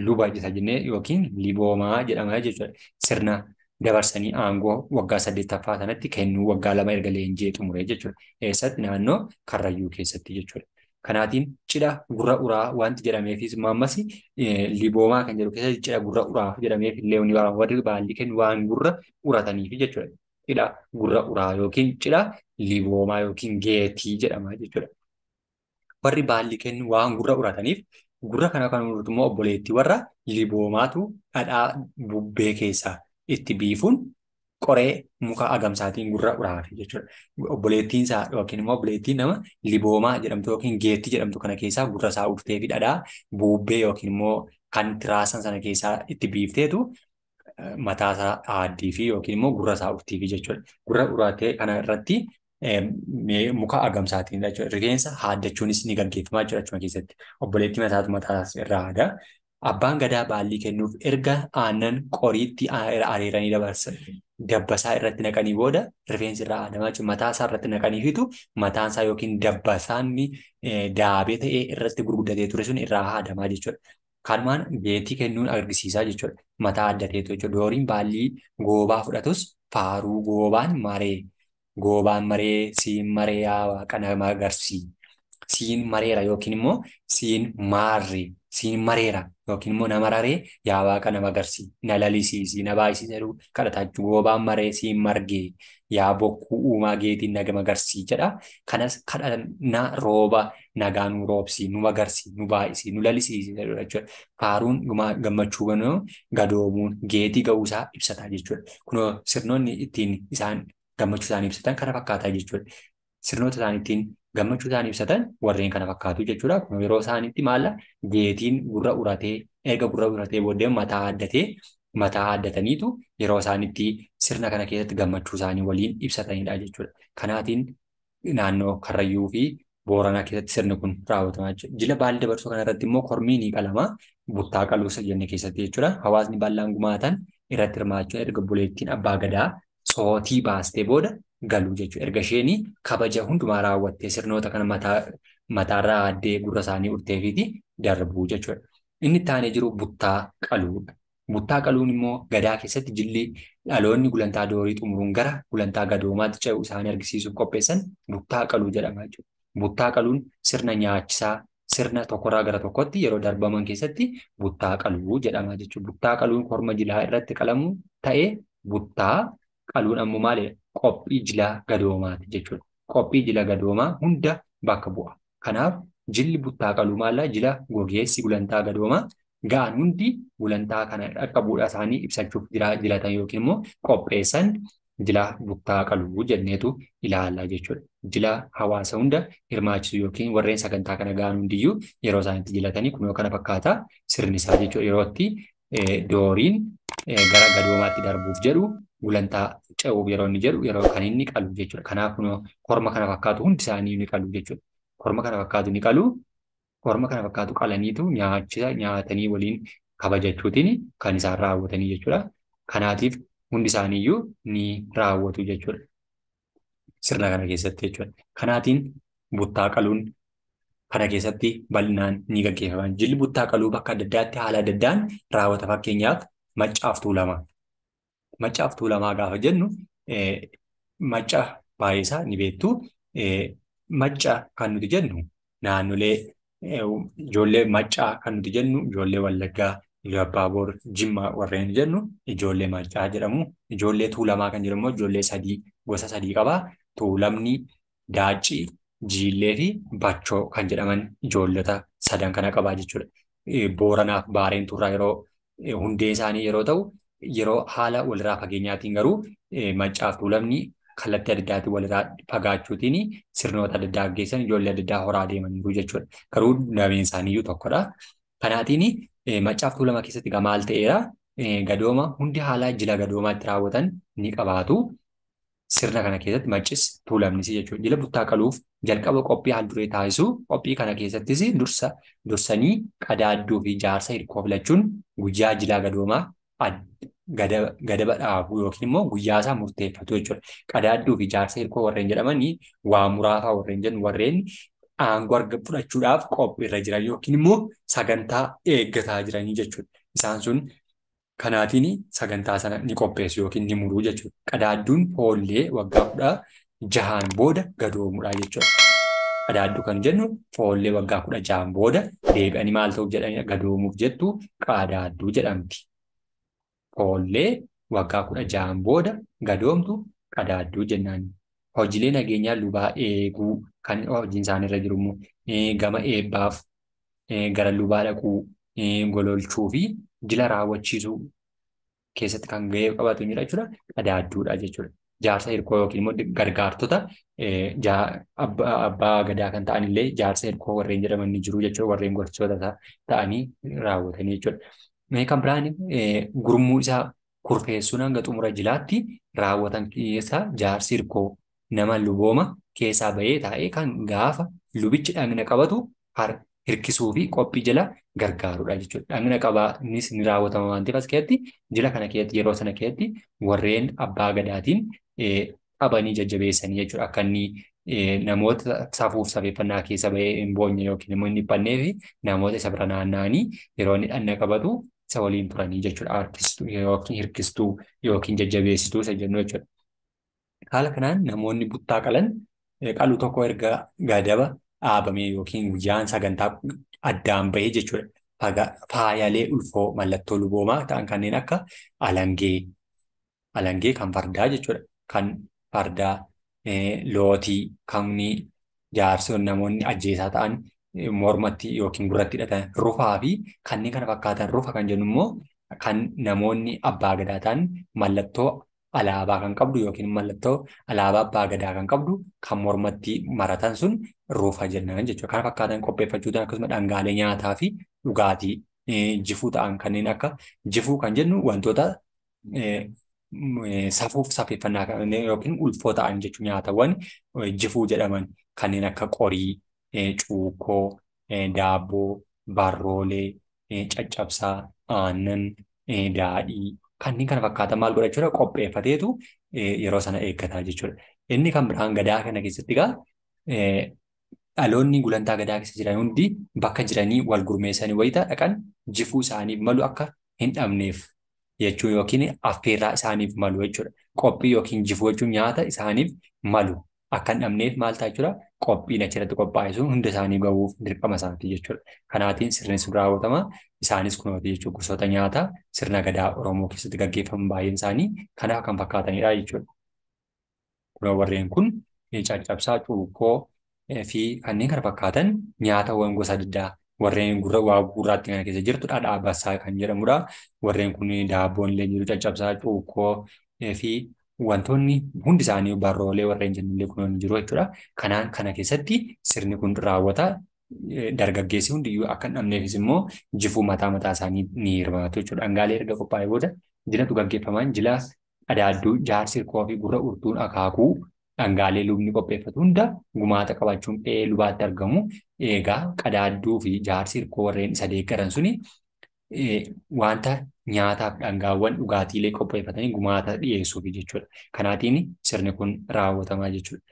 luba isa jennee yookiin liboomaa jedhama jechuudha. Sirna dabarsanii aangoo waggaa 8ffaa sanatti kennuu waggaa 2 erga leenjii xumuree jechuudha. Eessatti? Naannoo Karrayyuu keessatti jechuudha. Kanaatiin cidha gurra uraa wanti jedhameefis ammas liboomaa kan jedhu keessatti cidha gurra uraa jedhameef illee ni waamama. Warri baalli kennu waan gurra urataniif jechuudha. Cidha gurra uraa yookiin cidha liboomaa yookiin geetii jedhama jechuudha. Warri baalli kennu waan gurra urataniif gurra kana kan uratu immoo obboleettii warra liboomaatu dhadhaa bubbee keessaa itti biifuun qoree muka agamsaatiin gurra uraafi jechuudha. Obboleettiin isaa yookiin immoo obboleettiin nama liboomaa jedhamtu yookiin geettii jedhamtu kana keessaa gurra isaa urtee fi dhadhaa bubbee yookiin immoo kan tiraasan sana keessaa itti biifteetu mataa isaa aaddii fi yookiin immoo gurra isaa urtiifi jechuudha. Gurra uraatee kana irratti muka agamsaatiin jechuudha. Rifeensa haaddachuunis ni gaggeeffamaa jechuudha achuma keessatti. Obboleettii mataatu mataa irraa haada. Abbaan gadaa baallii kennuuf erga aannan qoriitti areeranii dabarsa. Dabbasaa irratti naqanii booda rifeensi irraa haadamaa jechuudha. Mataa isaa irratti naqaniifitu mataan isaa yookiin dabbasaan daabee ta'ee irratti gurguddatee ture sun irraa haadamaa jechuudha. Kanumaan geetii kennuun agarsiisaa jechuudha. Mataa addateetu jechuudha. Dooriin baallii goobaa fudhatus faaruu goobaan maree. Goobaan maree siin maree yaa waaqa nama agarsii. Siin mareera yookiin immoo siin maarree. Siin mareera yookiin immoo nama raree yaa waaqa nama agarsii. Na lalisiisii na baay'isiisa jedhu kadhataa jechuudha. Goobaan maree siin margee yaa bokkuu uumaa geetiin nama agarsii jedha. Kanas kadhannaa rooba nagaa nu roobsii nu magarsii nu baay'isii nu lalisiisii jedhudha jechuudha. Faaruun gammachuu gadoomuun geetii ga'uusaa ibsataa jechuudha. Kunoo sirnoonni ittiin isaan gammachuu isaanii ibsatan kana fakkaataa jechuudha. Sirnoota isaan ittiin gammachuu isaanii ibsatan warreen kana fakkaatu jechuudha. Kun yeroo isaaniitti maalla geetiin gurra uratee erga gurra uratee booddee mataa addatee mataa addataniitu yeroo isaaniitti sirna kana keessatti gammachuu isaanii waliin ibsatanidha jechuudha. Kanaatiin naannoo Karrayyuu fi Booranaa keessatti sirni kun raawwatamaa jechuudha. Jila baalli dabarsuu kanarratti immoo kormii ni qalama. Buttaa qaluusa jenne keessatti jechuudha. Hawaasni bal'aan gumaatan irratti hirmaachuu erga obboleettiin abbaa gadaa sootii baastee booda galu jechuudha. Erga isheen kabaja hundumaa raawwattee sirnoota kana mataarraa addee gurra isaanii urteefiiti darbuu jechuudha. Inni itti aanee jiru buttaa qaluudha. Buttaa qaluun immoo gadaa keessatti jilli dhaloonni gulantaa doorii xumuruun gara gulantaa gadoomaatti ce'uu isaanii argisiisuuf qopheessan buttaa qaluu jedhama jechuudha. Buttaa qaluun sirna nyaachisaa sirna tokkorraa gara tokkotti yeroo darbaman keessatti buttaa qaluu jedhama jechuudha. Buttaa qaluun korma jilaa irratti qalamu ta'ee buttaa qaluun ammoo maalidha? Qophii jilaa gadoomaati jechuudha. Qophii jila gadoomaa hunda bakka bu'a. Kanaaf jilli buttaa qaluu maallaa jila gogeessi gulantaa gadoomaa ga'an hundi gulantaa kana dhaqqabuudha isaanii ibsachuuf jilatan yookiin immoo qopheessan jila buttaa qaluu jenneetu ilaalla jechuudha. Jila hawaasa hunda hirmaachisu yookiin warreen sagantaa kana ga'an hundiyyuu yeroo isaan itti jilatanii kunoo kana fakkaata sirni isaa jechuudha. Yeroo itti dooriin gara gadoomaatti darbuuf jedhu gulantaa ce'uuf yeroo inni jedhu yeroo kan inni qalu jechuudha. Kanaaf kunoo korma kana fakkaatu hundi isaanii ni qalu jechuudha. Korma kana fakkaatu ni qalu. Korma kana fakkaatu qalaniitu nyaachisa nyaatanii waliin kabajachuutiin kan isaan raawwatanii jechuudha. Kanaatiif hundi isaaniiyyuu ni raawwatu jechuudha. Sirna kana keessatti jechuudha. Kanaatiin buttaa qaluun kana keessatti bal'inaan ni gaggeeffama. Jilli buttaa qaluu bakka adda addaatti haala adda addaan raawwata. Fakkeenyaaf Maccaaf Tuulamaa. Maccaaf Tuulamaa gaafa jennu macca baay'ee isaa ni beektu. Macca kan nuti jennu naannolee ijoollee maccaa kan nuti jennu ijoollee Wallaggaa, Iluu Abbaaboor, Jimmaa warreen jennu ijoollee maccaa jedhamu. Ijoollee Tuulamaa kan jedhamu ijoollee sadii gosa sadii qaba. Tuulamni, Daaccii, Jiillee fi Bachoo kan jedhaman ijoollota sadan kana qabaa jechuudha. Booranaaf Baareentuurraa yeroo hundee isaanii yeroo ta'u yeroo haala walirraa fageenyaatiin garuu Maccaaf Tuulamni kallattii adda addaatiin walirraa fagaachuutiin sirnoota adda addaa gaggeessan ijoollee adda addaa horaa deemaniiru jechuudha. Garuu dameen isaaniiyyuu tokkodha. Kanaatiin Maccaaf Tuulama keessatti egaa maal ta'eera? Gadooma hundi haala jila gadoomaatti raawwatan ni qabaatu. Sirna kana keessatti maccis tuulamnis jechuudha. Jila buttaa qaluuf jalqaba qophii haal duree taasisu. Qophii kana keessattis dursanii qadaadduu fi jaarsa hirkoo filachuun guyyaa jilaa gadoomaa gadaba dhaabuu yookiin immoo guyyaa isaa murteeffatu jechuudha. Qadaadduu fi jaarsa hirkoo warreen jedhamanii waa muraafaa warreen jennu warreen aangoo fudhachuudhaaf qophiirra jiran yookiin immoo sagantaa eeggataa jiranii jechuudha. Isaan sun kanaatiin sagantaa sana ni qopheessu yookiin ni muruu jechuudha. Qadaadduun foollee waggaa 16 booda gadoomuudha jechuudha. Qadaadduu kan jennu foollee waggaa 16 booda deebi'anii maal ta'uuf jedhanii gadoomuuf jettu qadaadduu jedhamti. Foollee waggaa 16 booda gadoomtu qadaadduu jennaan. Hojiilee nageenyaa lubaa eeguu kan hojiin isaaniirra jiru immoo gama eebbaaf gara lubaa dhaquu gololchuu fi jila raawwachiisuu keessatti kan gahee qabatu jira jechuudha. Qadaadduudha jechuudha. Jaarsa hirkoo yookiin immoo gargaartota abbaa gadaa kan ta'an illee jaarsa hirkoo warreen jedhaman ni jiru jechuudha. Warreen gorsoota ta'anii raawwatanii jechuudha. Kan biraan gurmuu isaa kurfeessuun hanga xumura jilaatti raawwatan keessaa jaarsi hirkoo Nama lubooma keessaa bahee taa'ee kan gaafa lubichi dhagna qabatu hirkisuu fi qophii jala gargaarudha jechuudha. Dhagna qabaanis ni raawwatama waan ta'eef as keessatti jila kana keessatti yeroo sana keessatti warreen abbaa gadaatiin qabanii jajjabeessanii jechuudha. Akka inni namoota safuuf safeeffannaa keessa bahee hin boonye yookiin immoo hin dhiphannee fi namoota isa bira naanna'anii yeroo inni dhagna qabatu isa waliin turanii jechuudha. Harkistuu yookiin hirkistuu yookiin jajjabeessituu isa jennu jechuudha. Haala kanaan namoonni buttaa qalan qalu tokko erga gadaba dhaabame yookiin guyyaan sagantaa addaan bahee jechuudha. Faayalee ulfoo mallattoo luboomaa ta'an kanneen akka alangee kan fardaa jechuudha. Kan fardaa, lootii kan jaarsoon namoonni ajjeesaa ta'an mormatti yookiin gurratti hidhatan, rufaa fi kanneen kana fakkaatan. Rufa kan jennu immoo kan namoonni abbaa gadaa ta'an mallattoo alaabaa kan qabdu yookiin mallattoo alaabaa abbaa gadaa kan qabdu kan mormatti maratan sun rufa jennaan jechuudha. Kana fakkaatan qopheeffachuudhaan akkasuma dhangaalee nyaataa fi dhugaatii jifuu ta'an kanneen akka jifuu kan jennu wantoota safuuf safeeffannaa yookiin ulfoo ta'an jechuun nyaatawwan jifuu jedhaman kanneen akka qorii, cuukkoo, daabboo, barroolee, caccabsaa, aannan, daadhii kanneen kana fakkaatan maal godha jechuudha qopheeffateetu yeroo sana eeggataa jechuudha. Inni kan biraan gadaa kana keessatti egaa dhaloonni gulantaa gadaa keessa jiran hundi bakka jiranii wal gurmeessanii wayitaa dhaqan jifuu isaaniif malu akka hin dhabneef jechuun yookiin affeerraa isaaniif malu jechuudha. Qophii yookiin jifuu jechuun nyaata isaaniif malu akka hin dhabneef maal ta'a jechuudha. Qophiin achirratti qophaa'e sun hunda isaanii gahuuf dirqama isaati jechuudha. Kanaatiin sirni sun raawwatama. Isaanis kunooti jechuudha gosoota nyaataa sirna gadaa Oromoo keessatti gaggeeffaman baay'een isaanii kanaaf kan fakkaatanidha jechuudha. Kunoo warreen kun caccabsaa, cuukkoo fi kanneen kana fakkaatan nyaatawwan gosa adda addaa warreen gurra waa gurraatti kana keessa jirtu dhadhaa bassaa kan jedhamudha. Warreen kun daabboon illee jiru, caccabsaa, cuukkoo fi wantoonni hundi isaanii barroolee warreen jennullee kunuun jiru jechuudha. Kanaan kana keessatti sirni kun raawwata. Dargaggeessi hundiyyuu akka hin dhabneefis immoo jifuu mataa mataa isaanii ni hirmaatu jechuudha. Dhangaalee erga qophaa'ee booda jilatu gaggeeffaman jila adaadduu jaarsi hirkoo fi gurra urtuun akaakuu dhangaalee lubni qopheeffatu hunda gumaata qabachuun qe'ee lubaatti argamu. Egaa qadaadduu fi jaarsi hirkoo warreen isa deeggaran suni wanta nyaataaf dhangaawwan dhugaatiilee qopheeffatanii gumaata dhiyeessuuf jechuudha. Kanaatiin sirni kun raawwatamaa jechuudha.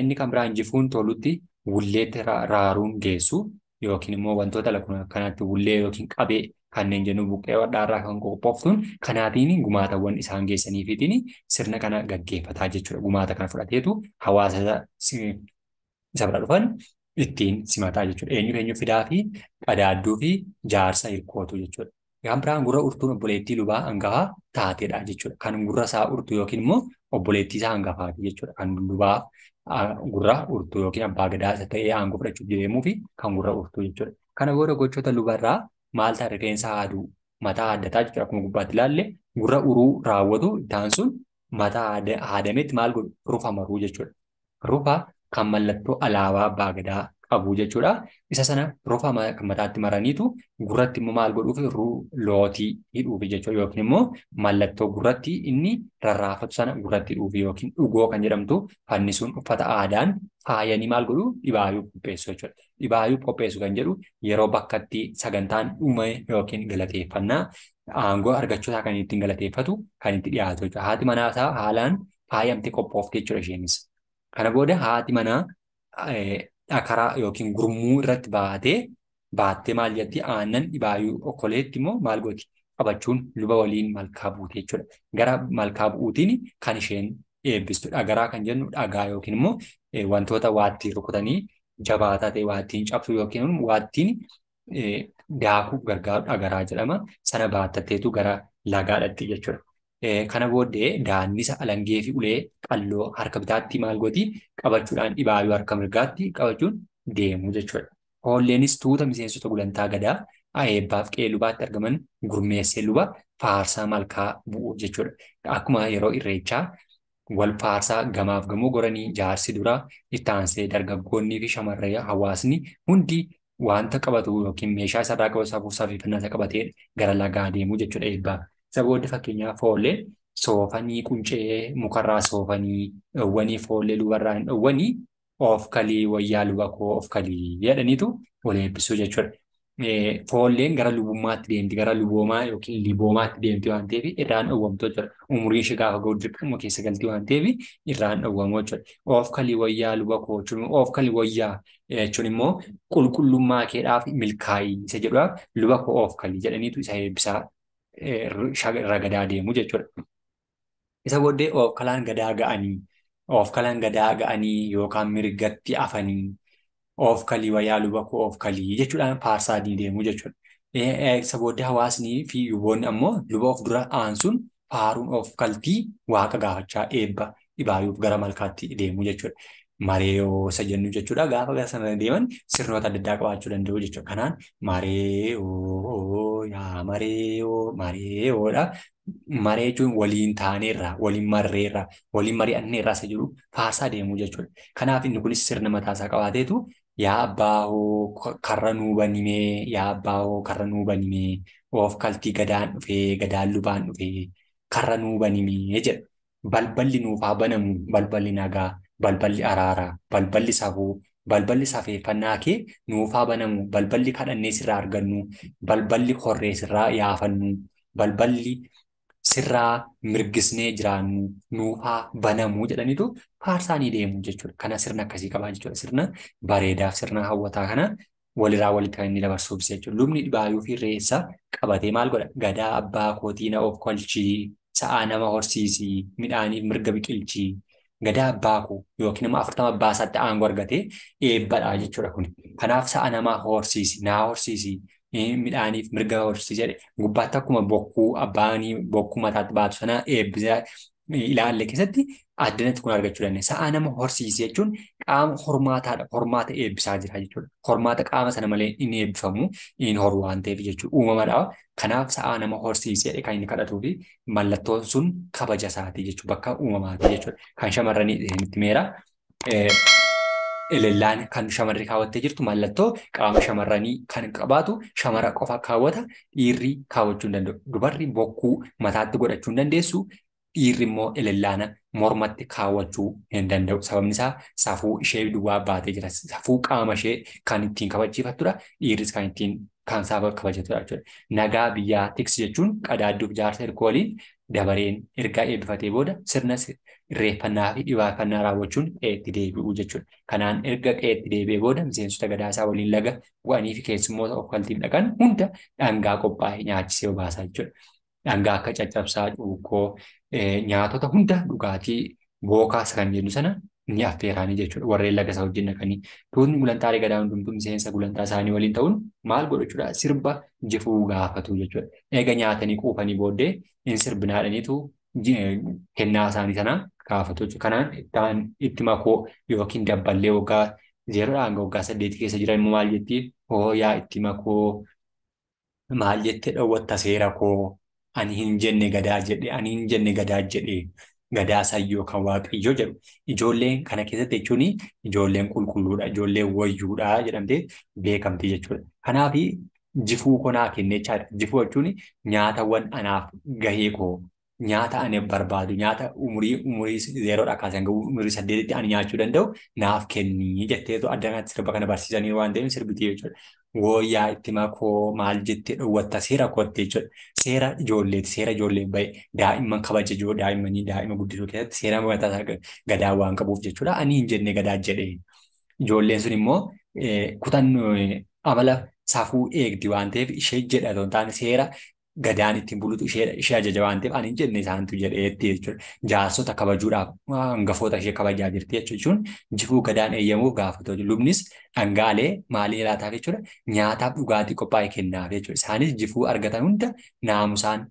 Inni kan biraan jifuun tolutti wulleetti raaruun geessu yookiin immoo wantoota lakkoon akkanatti wullee yookiin qabee kanneen jennu buqqee wadhaarraa kan qophooftuun kanaatiin gumaatawwan isaan geessaniifiitiin sirna kana gaggeeffataa jechuudha. Gumaata kana fudhateetu hawaasa isa bira dhufan ittiin simataa jechuudha. Eenyu eenyu fidaa fi qadaadduu fi jaarsa hirkootu jechuudha. Kan biraan gurra urtuun obboleettii lubaa hangafaa taateedha jechuudha. Kan gurra isaa urtuu yookiin immoo obboleettii isaa hangafaati jechuudha. Kan lubaa gurra urtuu yookiin abbaa gadaa isa ta'ee aangoo fudhachuuf deemuu fi kan gurra urtuu jechuudha. Kana booda gochoota lubarraa maal ta'a rifeensa haaduu mataa haaddataa jechuudha. Akkuma gubbaatti ilaalle gurra uruu raawwatu itti sun mataa haadametti maal godhu rufa maruu jechuudha. Rufa kan mallattoo alaabaa abbaa gadaa qabu jechuudha. Isa sana rufa kan mataatti maraniitu gurratti immoo maal godhuuf lootii hidhuufi jechuudha. Yookiin immoo mallattoo gurratti inni rarraafatu sana gurratti hidhuufi yookiin dhugoo kan jedhamtu fannisuun uffata aadaan faayanii maal godhu dhibaayuu qopheessu jechuudha. Dhibaayuu qopheessu kan jedhu yeroo bakkatti sagantaan dhume yookiin galateeffannaa aangoo argachuusaa kan ittiin galateeffatu kan itti dhiyaatu jechuudha. Haati manaa isaa haalaan faayamtee qophoofte jechuudha isheenis. Kana booda haati manaa dhakaraa yookiin gurmuu irratti baattee maal jetti aannan dhibaayuu okkoleetti immoo maal gooti qabachuun luba waliin malkaa buute jechuudha. Gara malkaa bu'uutiin kan isheen eebbistu dhagaraa kan jennu dhagaa yookiin immoo wantoota waattiin rukutanii jabaataa ta'e waattiin cabsu yookiin waattiin daakuuf gargaaru dhagaraa jedhama. Sana baattatteetu gara lagaadhaatti jechuudha. Kana booddee daannisa alangee fi ulee qalloo harka bitaatti maal gooti qabachuudhaan dhibaayuu harka mirgaatti qabachuun deemu jechuudha. Hoolleenis tuuta miseensota gulantaa gadaa eebbaaf qe'ee lubaatti argaman gurmeessee luba faarsaa malkaa bu'u jechuudha. Akkuma yeroo irreechaa wal faarsaa gamaaf gamoo goranii jaarsi dura itti aansee dargaggoonnii fi shamarree hawaasni hundi wanta qabatu yookiin meeshaa isarraa qabu safuuf safeeffannaa isa qabatee gara lagaa deemu jechuudha eebbaaf. Isa booddee fakkeenyaaf foolleen Soofanii quncee mukarraa soofanii dhowwanii foollee lubarraa hin dhowwanii of kalii wayyaa luba koo of kalii jedhaniitu wal eebbisuu jechuudha. Foolleen gara lubummaatti deemti, gara luboomaa yookiin liboomaatti deemti waan ta'eef irraan dhowwamtu jechuudha. Umuriin ishee gaafa ga'u dirqama keessa galti waan ta'eef irraan dhowwamu jechuudha. Of kalii wayyaa luba koo jechuun of kalii wayyaa jechuun immoo qulqullummaa keedhaaf milkaa'ii isa jedhuudhaaf luba koo of kalii jedhaniitu isa eebbisaa ragadaa deemu jechuudha. Isa booddee of kalaan gadaa ga'anii of kalaan gadaa ga'anii yookaan mirgatti afanii of kalii wayyaa luba koo of kalii jechuudhaan faarsaa deemu jechuudha. Isa booddee hawaasnii fi luboonni ammoo luba of dura aansuun faaruun of kaltii waaqa gaafachaa eebba dhibaayuuf gara malkaatti deemu jechuudha. Mareeyoo isa jennu jechuudha. Gaafa gara sana deeman sirnoota adda addaa qabaachuu danda'u jechuudha. Kanaan mareeyoo yaa mareeyoo mareeyoodha. Maree jechuun waliin taaneerra, waliin marreerra, waliin mari'anneerra isa jedhu faarsaa deemuu jechuudha. Kanaaf inni kunis sirna mataasaa qabaateetu yaa abbaa hoo karra nuu banimee, yaa abbaa hoo karra nuu banimee, of kaltii gadaan dhufee, gadaan lubaan dhufee, karra nuu banimee jedha. Balballi nuuf haa banamu, balballi nagaa, balballi araaraa, balballi safuu, balballi safeeffannaa kee nuuf haa banamu, balballi kadhannee sirraa argannu, balballi horree sirraa yaafannu, balballi sirraa mirgisnee jiraannu nuuf haa banamu jedhaniitu faarsaanii deemu jechuudha. Kana sirna akkasii qabaa jechuudha. Sirna bareedaaf sirna hawwataa kana walirraa walitti kan inni dabarsuuf jechuudha. Lubni dhibaayuu fi reessa qabatee maal godha? Gadaa abbaa kootii na of kolchii, sa'aa nama horsiisii, midhaaniif mirga biqilchii. Gadaa abbaa koo yookiin immoo 40 abbaa isaatti aangoo argatee eebbadha jechuudha kun. Kanaaf sa'a namaa horsiisi, naa horsiisi, midhaaniif mirga horsiisi jedhe gubbaatti akkuma bokkuu abbaanii bokkuu mataatti baatu sana eebbisa ilaalle keessatti addanatti kun argachuu dandeenya. Sa'a nama horsiisi jechuun qaama hormaataadha. Hormaata eebbisaa jira jechuudha. Hormaata qaama sana malee inni eebbifamu inni horu waan ta'eef jechuudha. Uumamadha. Kanaaf sa'a nama horsiisi jedhe kan inni kadhatuu fi mallattoon sun kabaja isaati jechuudha. Bakka uumamaati jechuudha. Kan shamarranii itti meera. Elellaan kan shamarri kaawwattee jirtu mallattoo qaama shamarranii kan qabaatu shamara qofa kaawwata, dhiirri kaawwachuu hin danda'u. Dubarri bokkuu mataatti godhachuu hin dandeessu, dhiirri immoo elellaana mormatti kaawwachuu hin danda'u. Sababni isaa safuu ishee duwwaa baatee jira. Safuu qaama ishee kan ittiin kabachiifattudha. Dhiirris kan ittiin kan saba kabajatudha jechuudha. Nagaa biyyaa tiksi jechuun qadaadduuf jaarsa hirkoo waliin dabareen ergaa eebbifatee booda sirna irreeffannaa fi dhibaafannaa raawwachuun qe'eetti deebi'u jechuudha. Kanaan erga qe'eetti deebi'ee booda miseensota gadaa isaa waliin laga bu'anii fi keessummoota of kaltiif dhaqan hunda dhangaa qophaa'e nyaachisee obaasaa jechuudha. Dhangaa akka caccabsaa, cuukkoo, nyaatota hunda dhugaatii bookaas kan jennu sana ni affeeraanii jechuudha. Warreen laga isaa wajjin dhaqanii tuutni gulantaalee gadaa hundumtuu miseensa gulantaa isaanii waliin ta'uun maal godhu jechuudha? Sirba jifuu gaafatu jechuudha. Eega nyaatanii quufanii booddee hin sirbinaadhaniitu kennaa isaanii sana gaafatu jechuudha. Kanaan itti makoo yookiin dabballee waggaa 0 hanga waggaa 8 keessa jiran immoo maal jetti? Hoo yaa itti makoo maal jettee dhowwatta seera koo ani hin jenne gadaa jedhe, ani hin jenne gadaa jedhe. Gadaa sayyoo kan waaqayyoo jedhu. Ijoolleen kana keessatti jechuun ijoolleen qulqulluudha, ijoolleen wayyuudha jedhamtee beekamti jechuudha. Kanaaf jifuu koo naa kennee jechaadha. Jifuu jechuun nyaatawwan anaaf gahee koo, nyaata ani barbaadu, nyaata umurii 0 kaasee hanga umurii 8tti ani nyaachuu danda'u naaf kennii jetteetu addanatti sirba kana barsiisanii waan ta'eef sirbitii jechuudha. Wooyyaa itti makoo maal jettee dhowwatta seera kootti jechuudha. Seera ijoolleeti, seera ijoolleen bahe daa'imman kabaja ijoo daa'immanii daa'ima guddisuu keessatti seera mataa gadaa waan qabuuf jechuudha. Ani hin jenne gadaa jedhe. Ijoolleen sun immoo kutannoo amala safuu eegdi waan ta'eef ishee jedha otoo hin taane seera gadaan ittiin bulutu ishee ajaja waan ta'eef ani hin jenne isaantu jedheetti jechuudha. Jaarsota kabajuudhaaf hangafoota ishee kabajaa jirti jechuun jifuu gadaan eeyyamuuf gaafatu. Lubnis dhangaalee maalii laataaf jechuudha? Nyaataaf dhugaatii qophaa'e kennaaf jechuudha. Isaanis jifuu argatan hunda naamusaan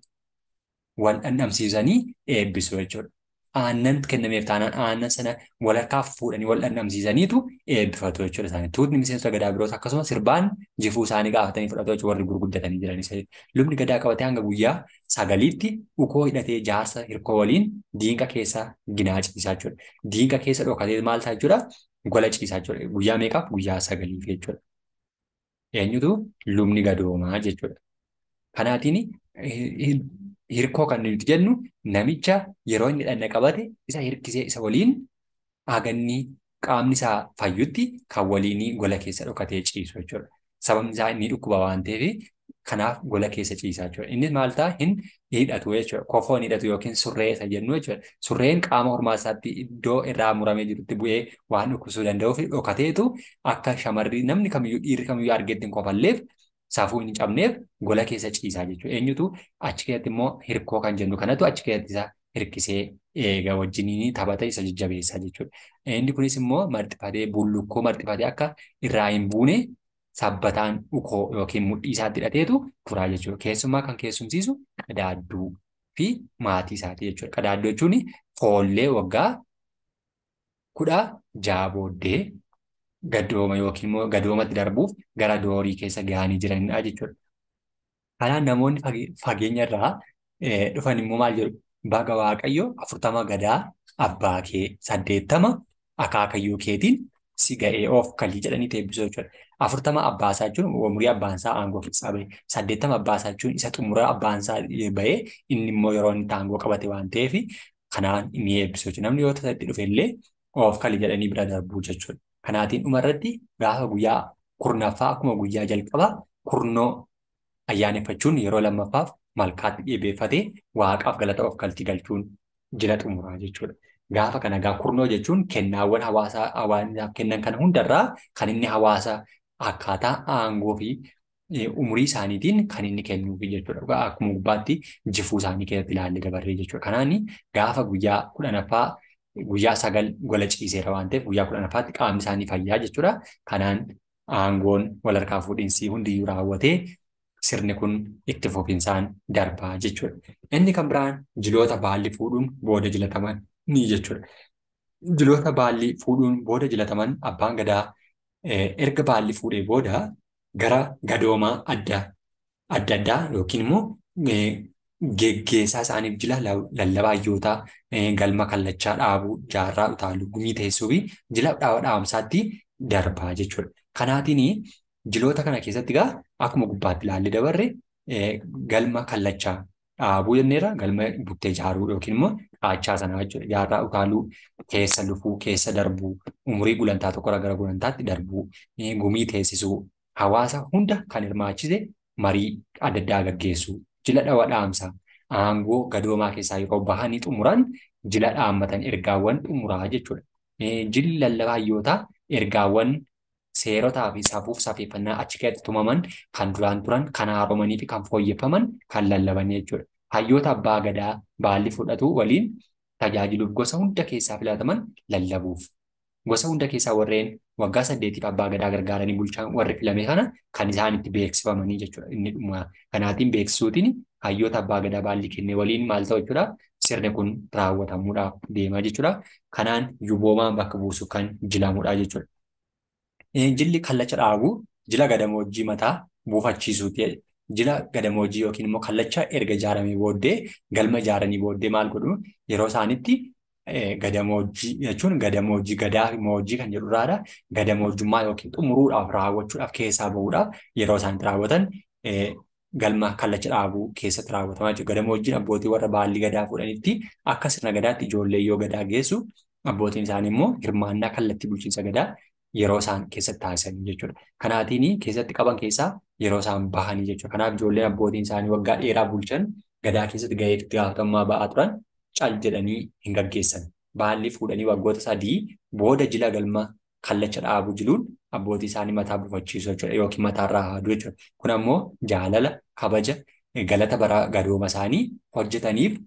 wal dhandhamsiisanii eebbisu jechuudha. Aannan kennameef taanaan aannan sana walharkaa fuudhanii wal dhandhamsiisaniitu eebbifatu jechuudha isaanii. Tuutni miseensota gadaa biroos akkasuma sirbaan jifuu isaanii gaafatanii fudhatu jechuudha warri gurguddatanii jiranis. Lubni gadaa qabatee hanga guyyaa 9tti ukoo hidhatee jaarsa hirkoo waliin diinqa keessa ginaa ciisaa jechuudha. Diinqa keessa dhokatee maal ta'a jechuudha? Gola ciisaa jechuudha. Guyyaa meeqaaf? Guyyaa 9 jechuudha. Eenyutu? Lubni gadoomaa jechuudha. Kanaatiin Hirkoo kan nuti jennu namicha yeroo inni dhagna qabate isa hirkisee isa waliin haganni qaamni isaa fayyutti kan waliin gola keessa dhokatee ciisu jechuudha. Sababni isaa inni dhukkuba waan ta'eef kanaaf gola keessa ciisaa jechuudha. Innis maal ta'a hin hidhatu jechuudha. Kofoo hin hidhatu yookiin surree isa jennu jechuudha. Surreen qaama hormaa isaatti iddoo irraa muramee jirutti bu'ee waan dhukkubsuu danda'uuf dhokateetu akka shamarri namni kamiyyuu dhiirri kamiyyuu argeetti hin kofalleef safuu hin cabneef gola keessa ciisaa jechuudha. Eenyutu achi keessatti immoo hirkoo kan jennu kanatu achi keessatti isa hirkisee eega wajjiniin taphata isa jajjabeessaa jechuudha. Inni kunis immoo marxifatee bullukkoo marxifatee akka irraa hin buune sabbataan ukoo yookiin mudhii isaatti hidhateetu turaa jechuudha. Keessumaa kan keessumsiisu qadaadduu fi maatii isaati jechuudha. Qadaadduu jechuun foollee waggaa 16 booddee gadooma yookiin immoo gadoomatti darbuuf gara doorii keessa gahanii jiranidha jechuudha. Kanaan namoonni fageenya irraa dhufan immoo maal jedhu? Baga Waaqayyo 40 gadaa abbaa kee 80 akaakayyuu keetiin si ga'ee of kalii jedhanii eebbisuu jechuudha. 40 abbaasaa jechuun umurii abbaansaa aangoo keessaa bahe. 80 abbaasaa jechuun isa xumura abbaansaa bahee inni immoo yeroo inni aangoo qabate waan ta'eef kanaan inni eebbisu jechuudha. Namni yoo tasa itti dhufe illee of kalii jedhanii bira darbuu jechuudha. Kanaatiin dhumarratti gaafa guyyaa 10ffaa akkuma guyyaa jalqabaa kurnoo ayyaaneffachuun yeroo lammaffaaf malkaatti dhiyeeffatee waaqaaf galata of galchi galchuun jila xumuraa jechuudha. Gaafa kana egaa kurnoo jechuun kennaawwan hawaasaaf kennan kana hundarraa kan inni hawaasa akkaataa aangoo fi umurii isaaniitiin kan inni kennuufi jechuudha. Akkuma gubbaatti jifuu isaanii keessatti ilaallee dabarree jechuudha. Kanaan gaafa guyyaa 10ffaa guyyaa 9 gola ciiseera waan ta'eef guyyaa 10ffaatti qaamni isaanii fayyaa jechuudha. Kanaan aangoon wal harkaa fuudhinsi hundiyyuu raawwatee sirni kun itti fufinsaan darbaa jechuudha. Inni kan biraan jiloota baalli fuudhuun booda jilataman ni jechuudha. Jiloota baalli fuudhuun booda jilataman abbaan gadaa erga baalli fuudhee booda gara gadoomaa adda addaa yookiin immoo geggeessaa isaaniif jila lallabaayyootaa galma kallachaa dhaabuu jaarraa utaaluu gumii teessuu fi jila dhaamsaatti darbaa jechuudha. Kanaatiin jiloota kana keessatti egaa akkuma gubbaatti ilaallee dabarre galma kallachaa dhaabuu jenneerra galma buttee ijaaruu yookiin immoo qaachaa sanaa jechuudha. Jaarraa utaaluu keessa lufuu keessa darbuu umurii gulantaa tokkorraa gara gulantaatti darbuu gumii teessisuu hawaasa hunda kan hirmaachise marii adda addaa gaggeessuu jila dhawa dhaamsaa aangoo gadoomaa keessaa yeroo bahanii xumuran jila dhaammatan ergaawwan xumuraa jechuudha. Jilli lallabaayyootaa ergaawwan seerotaa fi safuuf safeeffannaa achi keessatti tumaman kan duraan turan kan haaromanii fi kan fooyyeffaman kan lallaban jechuudha. Hayyoota abbaa gadaa baalli fudhatu waliin tajaajiluuf gosa hunda keessaa filataman lallabuuf. Gosa hunda keessaa warreen waggaa 8 abbaa gadaa gargaaranii bulchan warri filame kana kan isaan itti beeksifamanii jechuudha. Inni dhuma kanaatiin beeksisuutiin hayyoota abbaa gadaa baalli kenne waliin maal ta'u jechuudha. Sirni kun raawwatamuudhaaf deema jechuudha. Kanaan yuboomaan bakka buusuuf kan jilamudha jechuudha. Jilli kallacha dhaabuu jila gadamoojjii mataa buufachiisuuti. Jila gadamoojjii yookiin immoo kallacha erga ijaaramee booddee galma ijaaranii booddee maal godhu yeroo isaanitti gadamoojjii jechuun gadamoojjii gadaa fi moojjii kan jedhurraadha. Gadamoojjummaa yookiin xumuruudhaaf raawwachuudhaaf keessaa bahuudhaaf yeroo isaanitti raawwatan galma kallacha dhaabuu keessatti raawwatamaa jechuudha. Gadamoojjiin abbootii warra baalli gadaa fuudhanitti akka sirna gadaatti ijoollee yoo gadaa geessu abbootiin isaanii immoo hirmaannaa kallattii bulchiinsa gadaa yeroo isaan keessatti taasisan jechuudha. Kanaatiin keessatti qaban keessaa yeroo isaan bahanii jechuudha. Kanaaf ijoolleen abbootiin isaanii waggaa dheeraa bulchan gadaa keessatti gahee itti gaafatamummaa ba'aa turan cal jedhanii hin gaggeessan. Baalli fuudhanii waggoota 3 booda jila galma kallacha dhaabuu jiluun abbootii isaanii mataa buufachiisu jechuudha yookiin mataarraa haaduu jechuudha. Kun ammoo jaalala, kabaja, galata bara gadooma isaanii hojjetaniif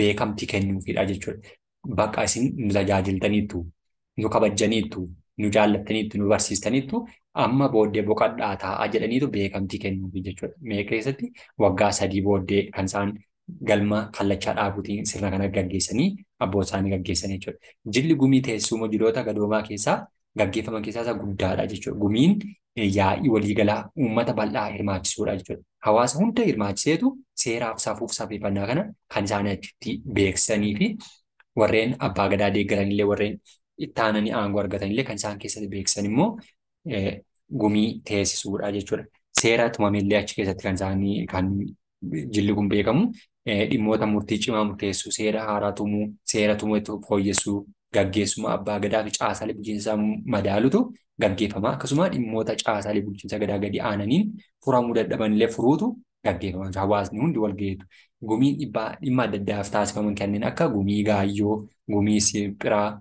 beekamtii kennuufidha jechuudha. Bakka isin nu tajaajiltaniittu, nu kabajjaniittu, nu jaallattaniittu, nu barsiistaniittu amma booddee boqodhaa taa'aa jedhaniitu beekamtii kennuufi jechuudha. Mee keessatti waggaa 3 booddee kan isaan galma kallachaa dhaabuutiin sirna kana gaggeessanii abboota isaanii gaggeessanii jechuudha. Jilli gumii teessuma jiloota gadoomaa keessaa gaggeeffaman keessaa isa guddaadha jechuudha. Gumiin yaa'ii waliigalaa uummata bal'aa hirmaachisuudha jechuudha. Hawaasa hunda hirmaachiseetu seeraaf safuuf safeeffannaa kana kan isaan achitti beeksisanii fi warreen abbaa gadaa deeggaranillee warreen itti aananii aangoo argatanillee kan isaan keessatti beeksisan immoo gumii teessisuudha jechuudha. Seera tumamellee achi keessatti kan isaanii kan jilli kun beekamu Dhimmoota murtii cimaa murteessuu, seera haaraa tumuu, seera tumuu fooyyessuu, gaggeessummaa abbaa gadaa fi caasaalee bulchiinsaa madaalutu gaggeeffama. Akkasuma dhimmoota caasaalee bulchiinsa gadaa gadi aananiin furamuu dadhaban illee furuutu gaggeeffama. Hawaasni hundi wal gaheetu. Gumiin dhimma adda addaaf taasifaman kanneen akka gumii gaayyoo, gumii siphiraa,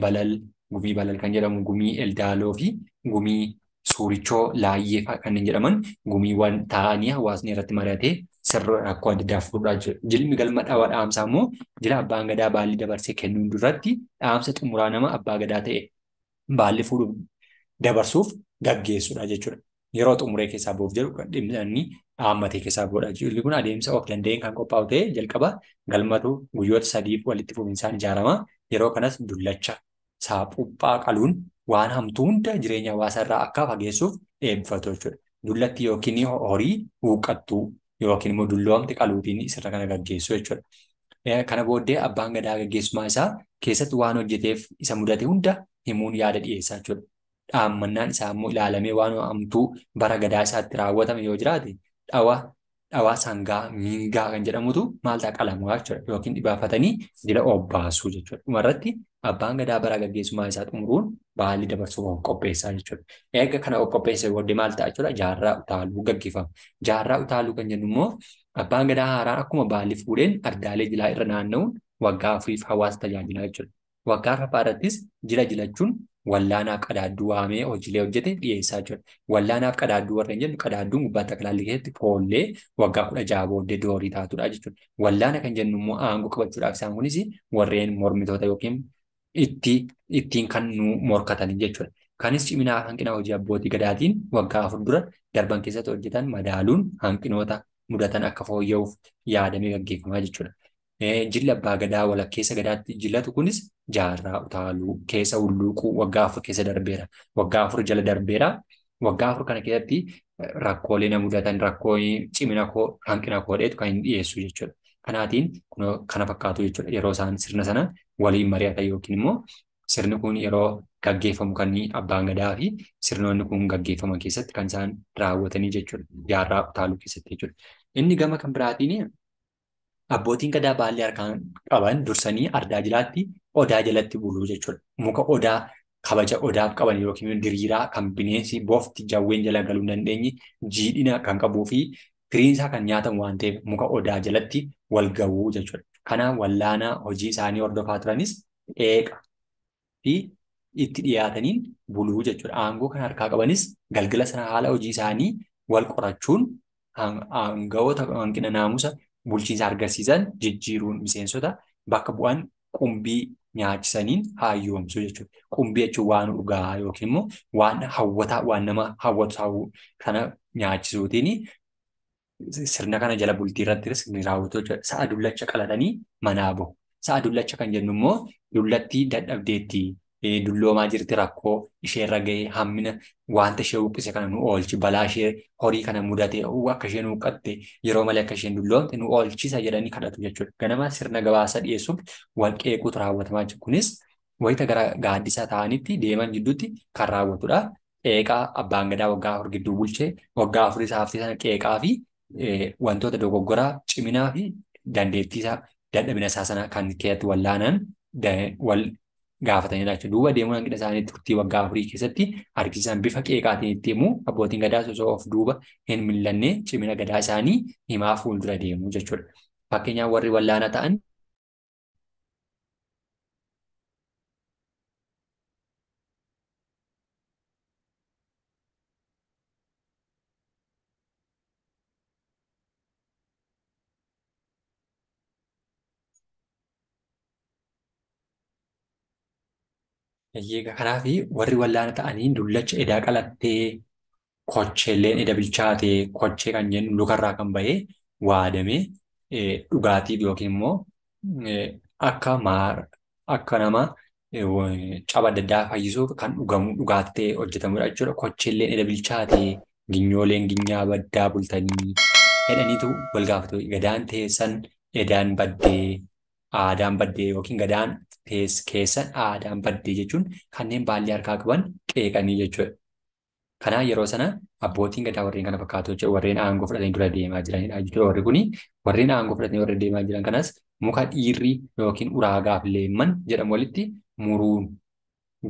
balal, gumii balal kan jedhamu, gumii eldaaloo fi gumii suurichoo laayyee fa'aa kanneen jedhaman gumiiwwan taa'anii hawaasni irratti mari'atee sirna rakkoo adda addaa furuudha jechuudha. Jilmi galma dhawaa dhaamsaa immoo jila abbaan gadaa baalli dabarsee kennuun duratti dhaamsa xumuraa nama abbaa gadaa ta'e baalli fuudhuuf dabarsuuf gaggeessudha jechuudha. Yeroo xumuree keessaa ba'uuf jedhu dhimmi dhaammatee keessaa ba'uudha. Jilli kun adeemsa of danda'een kan qophaa'u ta'ee jalqaba galmatu guyyoota sadiif walitti fufinsaan ijaarama. Yeroo kanas dullacha saaphuuphaa qaluun waan hamtuu hunda jireenya hawaasaa irraa akka fageessuuf eebbifatu jechuudha. Dullatti yookiin horii huuqqattuu yookiin immoo dulloomte qaluutiin sirna kana gaggeessu jechuudha. Kana booddee abbaan gadaa gaggeessummaa isaa keessatti waan hojjeteef isa mudate hunda himuun yaada dhiyeessaa jechuudha. Dhaammannaan isaa immoo ilaalamee waan hamtuu bara gadaa isaatti raawwatame yoo jiraate dhawaa sangaa miingaa kan jedhamutu maal ta'a qalamu jechuudha. Yookiin dhibaafatanii jila obbaasuu jechuudha. Dhumarratti abbaan gadaa bara gaggeessummaa isaa xumuruun baalli dabarsuuf of qopheessaa jechuudha. Eega kana of qopheessee booddee maal ta'a jechuudha? Jaarraa utaaluu gaggeeffama. Jaarraa utaaluu kan jennu immoo abbaan gadaa haaraan akkuma baalli fuudheen ardaalee jilaa irra naanna'uun waggaa afuriif hawaasa tajaajilaa jechuudha. Waggaa arfaffaa irrattis jila jilachuun wallaanaaf qadaadduu waamee hojiilee hojjete dhiyeessaa jechuudha. Wallaanaaf qadaadduu warreen jennu qadaadduun gubbaatti akka ilaalle keessatti foollee waggaa 16 booddee doorii taatudha jechuudha. Wallaana kan jennu immoo aangoo qabachuudhaaf isaan kunis warreen mormitoota yookiin ittiin kan nu morkatan jechuudha. Kanis ciminaa hanqina hojii abbootii gadaatiin waggaa 4 dura darban keessatti hojjetan madaaluun hanqinoota mudatan akka fooyya'uuf yaadamee gaggeeffamaa jechuudha. Jilli abbaa gadaa walakkeessa gadaatti jillatu kunis jaarraa utaaluu keessa hulluuquu waggaa 4 keessa darbeera. Waggaa 4 jala darbeera. Waggaa 4 kana keessatti rakkoolee na mudatan rakkoo cimina koo hanqina koo dheetu kan hin dhiyeessu jechuudha. Kanaatiin kana fakkaatu jechuudha. Yeroo isaan sirna sana waliin mari'atan yookiin immoo sirni kun yeroo gaggeeffamu kan abbaan gadaa fi sirnoonni kun gaggeeffaman keessatti kan isaan raawwatanii jechuudha. Jaarraa utaaluu keessatti jechuudha. Inni gama kan biraatiin abbootiin gadaa baallee harkaan qaban dursanii ardaa jilaatti odaa jalatti buluu jechuudha. Muka odaa kabaja odaaf qaban yookiin diriiraa kan bineensi bofti jawween jala galuu hin dandeenye jiidhina kan qabuu fi firiinsaa kan nyaatamu waan ta'eef muka odaa jalatti wal ga'uu jechuudha. Kanaaf wallaanaa hojii isaanii hordofaa turanis qeeqa fi itti dhiyaataniin buluu jechuudha. Aangoo kan harkaa qabanis galgala sana haala hojii isaanii wal qorachuun aangawoota hanqina naamusa bulchiinsa argisiisan jijjiiruun miseensota bakka bu'an qumbii nyaachisaniin hayyoomsuu jechuudha. Qumbii jechuun waan dhugaa yookiin immoo waan hawwataa waan nama hawwatu kana nyaachisuutiin sirna kana jala bultii irrattis ni raawwatu jechuudha. Sa'a dullacha qalatanii manaa bahu. Sa'a dullacha kan jennu immoo dullattii dadhabdeetti dulloomaa jirti rakkoo isheerra ga'ee hammina wanta ishee huqqise kana nu oolchi balaa ishee horii kana mudate akka isheen huqqatte yeroo malee akka isheen dulloomte nu oolchisa jedhanii kadhatu jechuudha. Ganama sirna gabaasa dhiyeessuuf wal qeequutu raawwatamaa jira. Kunis wayita gara gaaddisaa ta'anitti deeman jidduutti kan raawwatudha. Qeeqaa abbaan gadaa waggaa 4 gidduu bulchee waggaa 4 isaa haftee sana qeeqaa fi wantoota dogoggoraa ciminaa fi dandeettii isaa dadhabina isaa sana kan keessatti wallaanan wal gaafatanidha jechuudha. Duuba deemuun hanqina isaanii turtii waggaa 4 keessatti argisiisan bifa qeeqaatiin itti himu abbootiin gadaa osoo of duuba hin millanne cimina gadaa isaanii himaa fuuldura deemu jechuudha. Fakkeenyaaf warri wallaana ta'an Kanaaf warri wallaana ta'anii dullacha edaa qalattee kocheelleen eda bilchaatee kochee kan jennu lukarraa kan bahee waadamee dhugaatiif yookiin immoo akka nama caba adda addaa fayyisuuf kan dhugamu dhugaatii ta'ee hojjetamudha jechuudha. Kocheelleen eda bilchaatee ginyooleen ginyaa baddaa bultanii jedhaniitu wal gaafatu. Gadaan teessan edaan baddee aadaan baddee yookiin gadaan keessan aadaan baddee jechuun kanneen baallee harkaa qaban qeeqanii jechuudha. Kanaaf yeroo sana abbootiin gadaa warreen kana fakkaatu jechuudha. Warreen aangoo fudhatanii dura deemaa jiranidha jechuudha. Warri kuni warreen aangoo fudhatanii warra deemaa jiran kanas muka dhiirri yookiin uraagaaf leemman jedhamu walitti muruun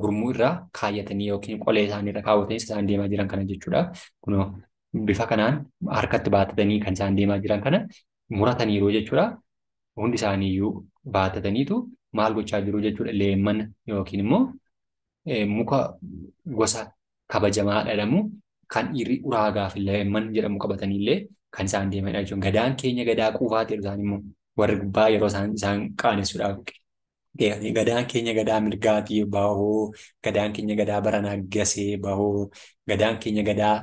gurmuu irra kaayyatanii yookiin qolee isaanii irra kaawwatanii isaan deemaa jiran kana jechuudha. Kunoo bifa kanaan harkatti baattatanii kan isaan deemaa jiran kana murataniiru jechuudha. Hundi isaaniiyyuu baattataniitu maal gochaa jiru jechuudha. Leemman yookiin immoo muka gosa kabajamaa jedhamu kan dhiirri uraagaaf leemman jedhamu qabataniillee kan isaan deemanidha jechuudha. Gadaan keenya gadaa quufaa ta'e isaan immoo warri gubbaa yeroo isaan qaanessuudhaaf gadaan keenya gadaa mirgaatii bahoo, gadaan keenya gadaa baranaa gasee bahoo, gadaan keenya gadaa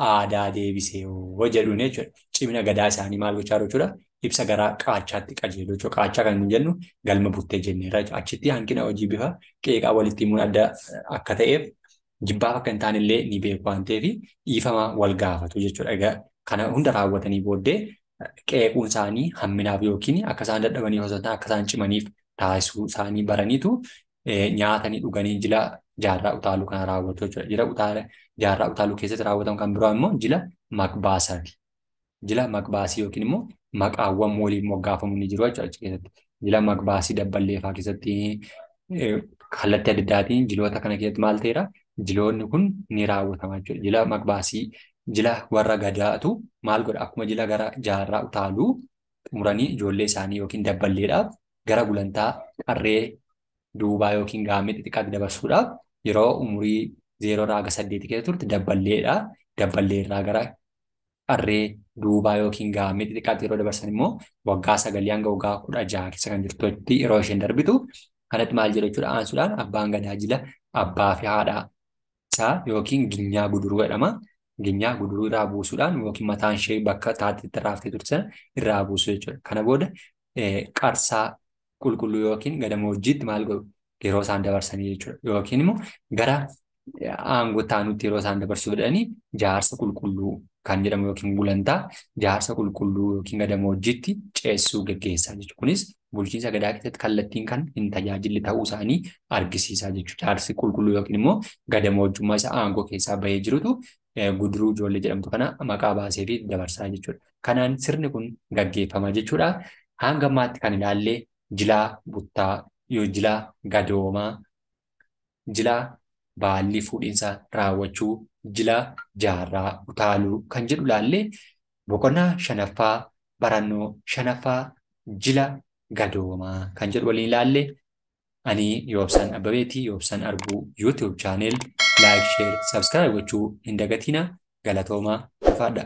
aadaa deebisee hoo jedhuun jechuudha. Cimina gadaa isaanii maal gochaa jiru jechuudha. Ibsa gara qaachaatti qajeelu jechuudha. Qaachaa kan nuyi jennu galma buttee jenneerra. Achitti hanqina hojii bifa qeeqaa walitti himuun adda akka ta'eef jibbaaf akka hin taane illee ni beeku waan ta'eef dhiifama wal gaafatu jechuudha. Egaa kana hunda raawwatanii booddee qeequun isaanii hamminaaf yookiin akka isaan dadhabaniif osoo hin taane akka isaan cimaniif taasisuu isaanii baraniitu nyaatanii dhuganii jila jaarraa utaaluu kana raawwatu jechuudha. Jila jaarraa utaaluu keessatti raawwatamu kan biroo immoo jila maqbaasaati. Jila maqbaasii yookiin immoo maqaawwan waliin moggaafamu ni jiru jechuudha achi keessatti. Jila maqbaasii dabballeefaa keessatti kallattii adda addaatiin jiloota kana keessatti maal ta'eera? Jiloonni kun ni raawwatama jechuudha. Jila maqbaasii jila warra gadaatu maal godha? Akkuma jila gara jaarraa utaaluu xumuranii ijoollee isaanii yookiin dabballeedhaaf gara gulantaa qarree duubaa yookiin gaammee xixiqqaatti dabarsuudhaaf yeroo umurii 0 irraa haga 8 keessa turte dabballeedha. Dabballee irraa gara qarree duubaa yookiin gaammee xixiqqaatti yeroo dabarsan immoo waggaa 9 hanga waggaa 16 keessa kan jirtutti yeroo isheen darbitu kanatti maal jedhu jechuudha. Aansuudhaan abbaan gadaa jila abbaa fi haadha isaa yookiin ginyaa guduruu jedhama. Ginyaa guduruu irraa buusuudhaan yookiin mataan ishee bakka taatetti raaftee turte sana irraa buusu jechuudha. Kana booda qarsaa qulqulluu yookiin gadamoojjiitti maal godhu yeroo isaan dabarsanii jechuudha. Yookiin immoo gara aangoo taanutti yeroo isaan dabarsuu jedhanii jaarsa qulqulluu kan jedhamu yookiin gulantaa jaarsa qulqulluu yookiin gadamoojjiitti ceessuu geggeessaa jechuudha. Kunis bulchiinsa gadaa keessatti kallattiin kan hin tajaajille ta'uu isaanii argisiisaa jechuudha. Jaarsi qulqulluu yookiin immoo gadamoojjummaa isa aangoo keessaa bahee jirutu guduruu ijoollee jedhamtu kana maqaa baasee fi dabarsaa jechuudha. Kanaan sirni kun gaggeeffama jechuudha. Hanga ammaatti kan ilaalle jilaa buttaa yoo jilaa gadoomaa, jilaa baallii fuudhinsa raawwachuu, jila jaarraa utaaluu kan jedhu ilaallee boqonnaa 5ffaa barannoo 5ffaa jila gadoomaa kan jedhu waliin ilaalle. Ani Yoobsan Abbabeetii, Yoobsan Arbuu YouTube channel like, share, subscribe gochuu hin dagatinaa. Galatoomaa, ulfaadha.